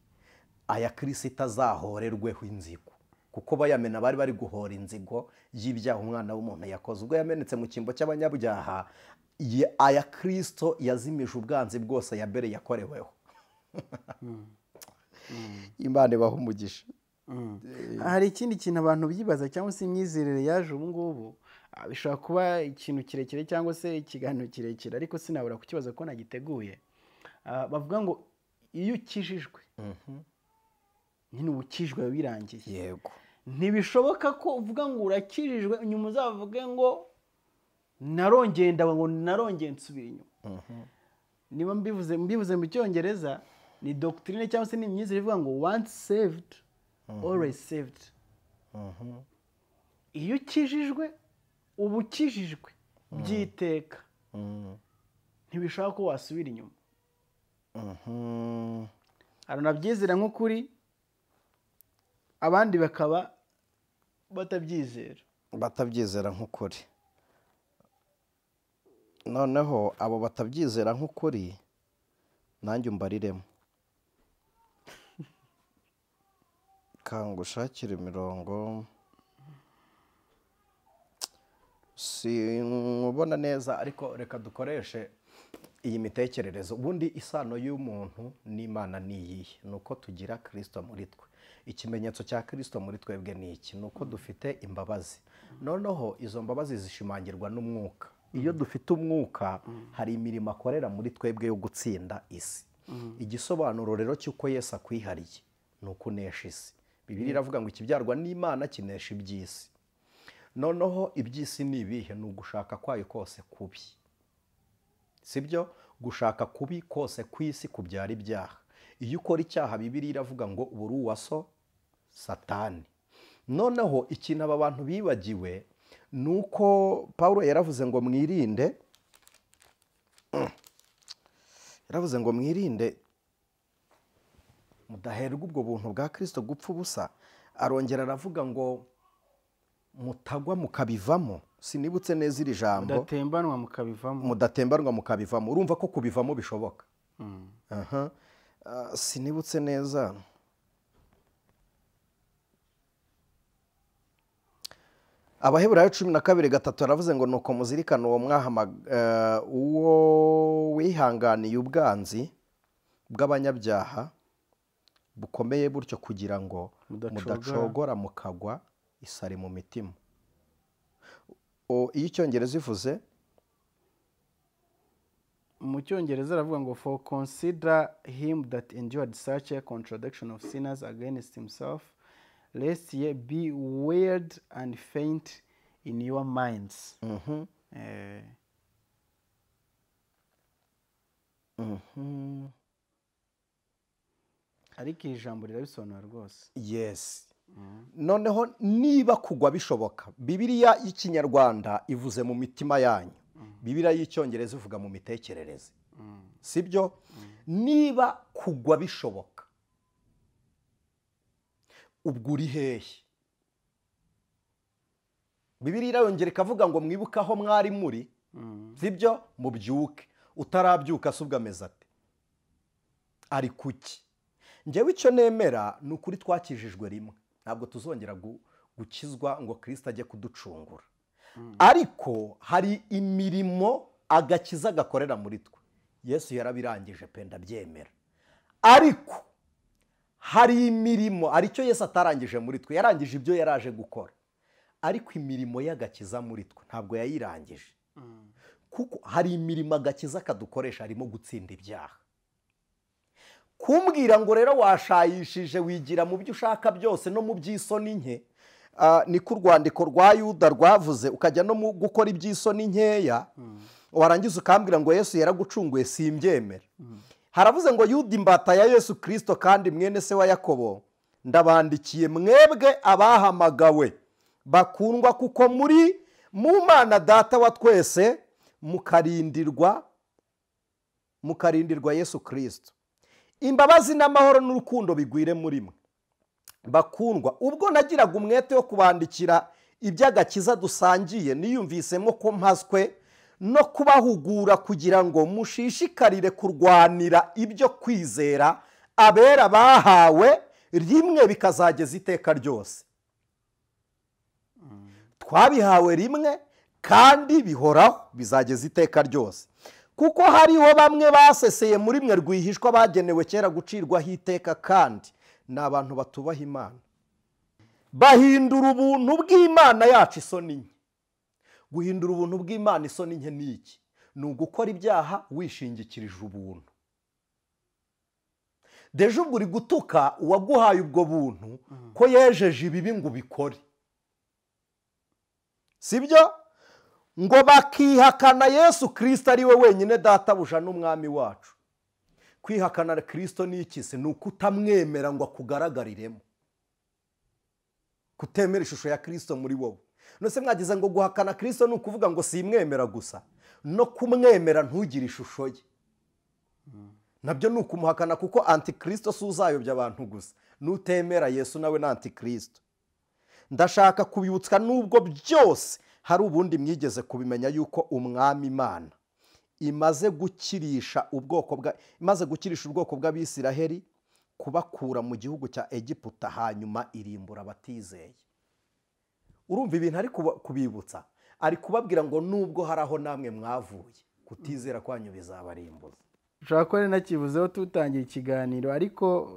aya Kristo itazahorerweho inzigo, kuko bayamena bari bari guhora inzigo y'ibyaha umwana w'umuntu yakoze. Ubwo yamenetse mu cyimbo cy'abanyabyaha, aya Kristo yazimije ubwanzi bwose ya Abeli yakoreweho. Imana ibahe umugisha. Hari ikindi kintu abantu bibaza cyangwa se imyizerere yaje ubu ngubu, bishobora kuba ikintu kirekire cyangwa se ikiganiro kirekire, ariko sinabura kukibaza ko nagiteguye. Bavuga ngo iyo ukijijwe nyine uba ukijwe birangiye. Yego. Ntibishoboka ko uvuga ngo urakijijwe nyuma uzavuge ngo narongeye ndaba ngo narongeye nsubira inyuma. Niba mbivuze mu Cyongereza ni doctrine cyangwa se ni imyizerere ivuga ngo once saved always saved. Iyo ukijijwe uba ukijijwe byiteka, ntibishoboka ko wasubira inyuma. Aranabyizera nk'ukuri, abandi bakaba batabyizera. Batabyizera nk'ukuri. Noneho abo batabyizera nk'ukuri nanjye umbariremo. Kangushakira imirongo sinkubona neza, ariko reka dukoreshe iyi mitekerereze. Ubundi isano y'umuntu n'Imana ni iyihe? Ni uko tugira Kristo muri twe. Ikimenyetso cya Kristo muri twebwe ni iki? Ni uko dufite imbabazi. Noneho izo mbabazi zishimangirwa n'umwuka. Iyo dufite umwuka hari imirimo akorera muri twebwe yo gutsinda isi. Igisobanuro rero cy'uko Yesu akwihariye ni uko unesha isi. Bibiliya iravuga ngo ikibyarwa n'Imana kinesha iby'isi. Noneho iby'isi ni ibihe? Ni ugushaka kwayo kose kubi. Sibyo? Gushaka kubi kose kw'isi kubyara ibyaha. Iyo ukora icyaha Bibiliya iravuga ngo uburi uwa so Satani. Noneho ikintu aba bantu bibagiwe nuko Paulo yaravuze ngo mwirinde, yaravuze ngo mwirinde mudaherwa ubwo buntu bwa Kristo gupfa ubusa. Arongera aravuga ngo mutagwa mukabivamo. Sinibutse neza iri jambo. Mudatembanwa mukabivamo. Mudatembanwa mukabivamo. Urumva ko kubivamo bishoboka. Sinibutse neza. Abaheburayo 12:3 aravuze ngo nuko muzirikana uwo uwo wihanganiye ubwanzi bw'abanyabyaha bukomeye butyo, kugira ngo mudacogora mukagwa isari mu mitima. Iyo Icyongereza ivuze, mu Cyongereza aravuga ngo for consider him that endured such a contradiction of sinners against himself, lest ye be wearied and faint in your minds. Ariko ijambo rirabisobanura rwose. Yes. Noneho niba kugwa bishoboka, Bibiliya y'Ikinyarwanda ivuze mu mitima yanyu, Bibiliya y'Icyongereza ivuga mu mitekerereze. Sibyo? Niba kugwa bishoboka, ubwo uri hehe? Bibiliya irayongera ikavuga ngo mwibuke aho mwari muri, sibyo? Mubyuke. Utarabyuka se ubwo ameze ate? Ari kuki? Njyewe icyo nemera ni ukuri twakijijwe rimwe, ntabwo tuzongera gukizwa ngo Kristo ajye kuducungura. Ariko hari imirimo agakiza gakorera muri twe. Yesu yarabirangije pe, ndabyemera. Ariko hari imirimo aricyo Yesu atarangije muri twe. Yarangije ibyo yaraje gukora, ariko imirimo y'agakiza muri twe ntabwo yayirangije. Kuko hari imirimo agakiza kadukoresha, harimo gutsinda ibyaha. Kumbwira ngo rero washayishije wigira mu byo ushaka byose no mu by'isoni nke, niko urwandiko rwa Yuda rwavuze, ukajya no mu gukora iby'isoni nkeya, warangiza ukambwira ngo Yesu yaragucunguye, simbyemera. Haravuze ngo Yuda imbata ya Yesu Kristo kandi mwene se wa Yakobo, ndabandikiye mwebwe abahamagawe Bakundwa, kuko muri mu Mana Data wa twese, mukarindirwa Yesu Kirisito. Imbabazi n'amahoro n'urukundo bigwire muri mwe. Bakundwa, ubwo nagiraga umwete wo kubandikira iby'agakiza dusangiye, niyumvisemo ko mpaswe no kubahugura kugira ngo mushishikarire kurwanira ibyo kwizera abera bahawe rimwe bikazageza iteka ryose. Twabihawe rimwe kandi bihoraho bizageza iteka ryose. Kuko hariho bamwe baseseye muri mwe rwihishwa, bagenewe kera gucirwaho iteka, kandi ni abantu batubaha Imana, bahindura ubuntu bw'Imana yacu isoni nke. Guhindura ubuntu bw'Imana isoni nke ni iki? Ni ugukora ibyaha wishingikirije ubuntu. Deje ubwo uri gutuka uwaguhaye ubwo buntu ko yejeje ibibi ngo ubikore, sibyo? Ngo bakihakana Yesu Kirisito ari we wenyine databuja n'umwami wacu. Kwihakana Kirisito ni iki se? Ni ukutamwemera ngo akugaragariremo, kutemera ishusho ya Kirisito muri wowe. None mwagize ngo guhakana Kirisito ni ukuvuga ngo simwemera gusa, no kumwemera ntugire ishusho ye, nabyo ni ukumuhakana, kuko antikristo si uzayobya abantu gusa, nutemera Yesu nawe ni antikristo. Ndashaka kubibutsa nubwo byose hari ubundi mwigeze kubimenya yuko umwami Imana imaze gukirisha ubwoko bw'Abisiraheli, kubakura mu gihugu cya Egiputa, hanyuma irimbura abatizeye. Urumva ibintu ari kubibutsa, ari kubabwira ngo nubwo hari aho namwe mwavuye, kutizera kwanyu bizabarimbuza. Ushobora kuba nakivuzeho tutangiye ikiganiro, ariko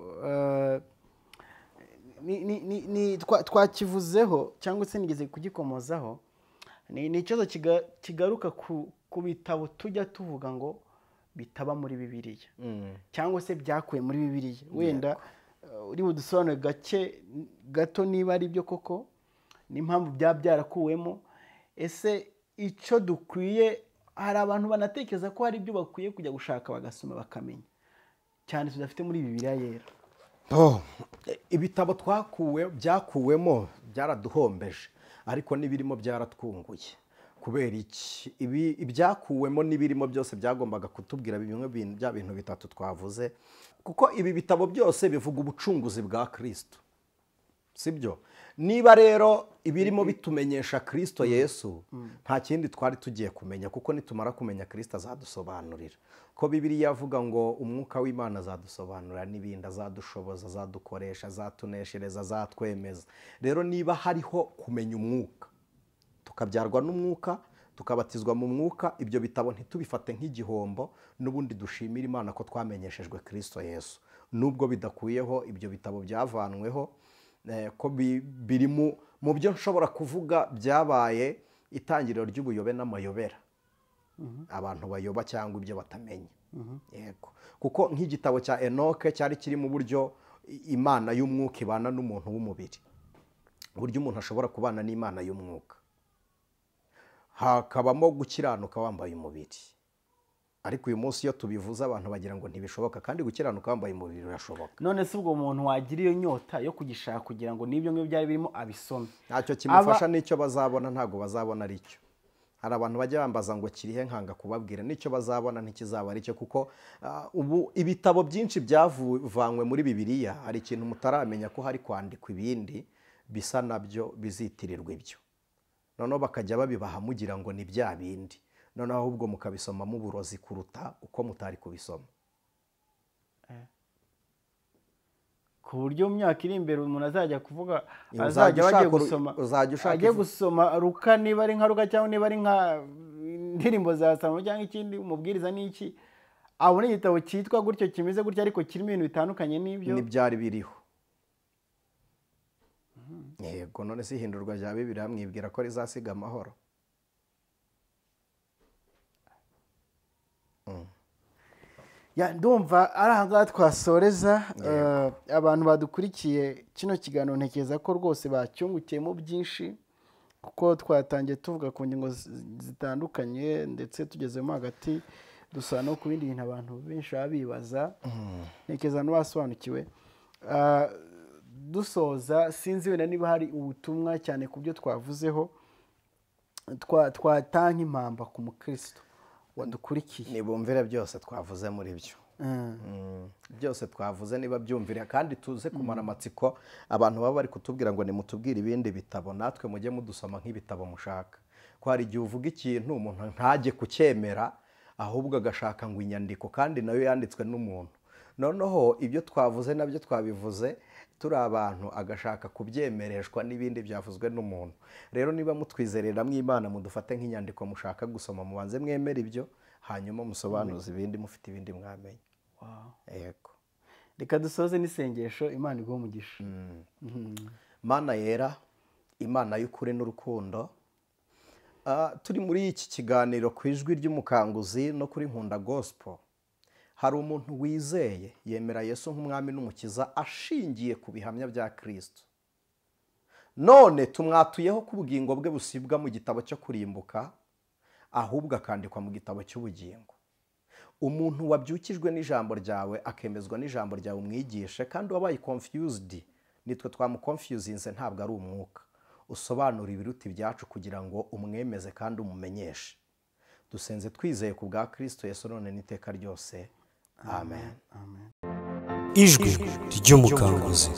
twakivuzeho cyangwa se nigeze kugikomozaho. Ni ikibazo kigaruka ku bitabo tujya tuvuga ngo bitaba muri Bibiliya, cyangwa se byakuwe muri Bibiliya. Wenda uri budusobanure gake gato niba ari byo koko, n'impamvu byaba byarakuwemo. Ese icyo dukwiye, hari abantu banatekereza ko hari ibyo bakwiye kujya gushaka bagasoma bakamenya, cyane tudafite muri Bibiliya yera. Ibitabo byakuwemo byaraduhombeje, ariko n'ibirimo byaratwunguye. Kubera iki? Ibyakuwemo n'ibirimo byose byagombaga kutubwira bimwe bya bintu bitatu twavuze, kuko ibi bitabo byose bivuga ubucunguzi bwa Kristo, sibyo? Niba rero ibirimo bitumenyesha Kristo Yesu, nta kindi twari tugiye kumenya, kuko nitumara kumenya Kristo azadusobanurira. Ko Bibiliya avuga ngo umwuka w'Imana azadusobanurira n'ibindi, azadushoboza, azadukoresha, azatuneshereza, azatwemeza. Rero niba hariho kumenya umwuka, tukabyarwa n'umwuka, tukabatizwa mu mwuka, ibyo bitabo ntitubifate nk'igihombo, n'ubundi dushimira Imana ko twamenyeshejwe Kristo Yesu. Nubwo bidakuyeho ibyo bitabo byavanweho, ko biri mu byo nshobora kuvuga byabaye itangiriro ry'ubuyobe n'amayobera, abantu bayoba cyangwa ibyo batamenya. Yego, kuko nk'igitabo cya Enoke cyari kiri mu buryo Imana y'umwuka ibana n'umuntu w'umubiri, uburyo umuntu ashobora kubana n'Imana y'umwuka, hakabamo gukiranuka wambaye umubiri. Ariko uyu munsi iyo tubivuze abantu bagira ngo ntibishoboka, kandi gukiranuka wambaye umubiri birashoboka. None se ubwo umuntu wagira iyo nyota yo kugishaka kugira ngo n'ibyo ngibyo byari birimo abisome, ntacyo kimufasha, n'icyo bazabona ntago bazabona ari cyo. Hari abantu bajya bambaza ngo kirihe, nkanga kubabwira n'icyo bazabona ntikizaba ari cyo, kuko ubu ibitabo byinshi byavanywe muri Bibiliya, hari ikintu mutaramenya ko hari kwandikwa ibindi bisa nabyo bizitirirwa ibyo, noneho bakajya babibaha mugira ngo ni bya bindi, noneho ahubwo mukabisomamo uburozi kuruta uko mutari kubisoma. Ku buryo mu myaka iri imbere umuntu azajya kuvuga, azajya bagiye gusoma, agiye gusoma Ruka, niba ari nka Ruka cyangwa niba ari nka indirimbo za Salomo cyangwa ikindi, umubwiriza n'iki, abone igitabo cyitwa gutyo kimeze gutyo, ariko kirimo ibintu bitandukanye n'ibyo n'ibyari biriho. Yego, none se ihindurwa rya Bibiliya mwibwira ko rizasiga amahoro? Ya, ndumva ari ahangaha twasoreza. Abantu badukurikiye kino kiganiro ntekereza ko rwose bacyungukiyemo byinshi, kuko twatangiye tuvuga ku ngingo zitandukanye, ndetse tugezemo hagati dusa no ku bindi bintu abantu benshi baba bibaza, ntekereza n'abasobanukiwe. Dusoza, sinzi wenda niba hari ubutumwa cyane ku byo twavuzeho twatanga impamba ku mukristo wadukurikiye. Nibumvire byose twavuze muri byo. Byose twavuze niba byumvire, kandi tuze kumara amatsiko abantu baba bari kutubwira ngo nimutubwire ibindi bitabo, natwe mujye mudusoma nk'ibitabo mushaka. Ko hari igihe uvuga ikintu umuntu ntajye kucyemera, ahubwo agashaka ngo inyandiko, kandi nayo yanditswe n'umuntu. Noneho ibyo twavuze nabyo twabivuze turi abantu, agashaka kubyemereshwa n'ibindi byavuzwe n'umuntu. Rero niba mutwizerera mw'Imana, mudufate nk'inyandiko mushaka gusoma, mubanze mwemere ibyo, hanyuma musobanuze ibindi mufite ibindi mwamenye. Yego. Reka dusoze n'isengesho, Imana iguhe umugisha. Mana yera, Imana y'ukuri n'urukundo, turi muri iki kiganiro ku Ijwi ry'Umukanguzi no kuri Nkunda Gospel. Hari umuntu wizeye yemera Yesu nk'umwami n'umukiza ashingiye ku bihamya bya Kristo. None tumwatuyeho ko ubugingo bwe busibwa mu gitabo cyo kurimbuka, ahubwo akandikwa mu gitabo cy'ubugingo. Umuntu wabyukijwe n'ijambo ryawe, akemezwa n'ijambo ryawe, umwigishe, kandi wabaye confused, nitwe twamuconfusinze, ntabwo ari umwuka. Usobanura ibiruta ibyacu kugira ngo umwemeze kandi umumenyeshe. Dusenze twizeye ku bwa Kristo Yesu none n'iteka ryose. Amen. Ijwi ry'Umukanguzi.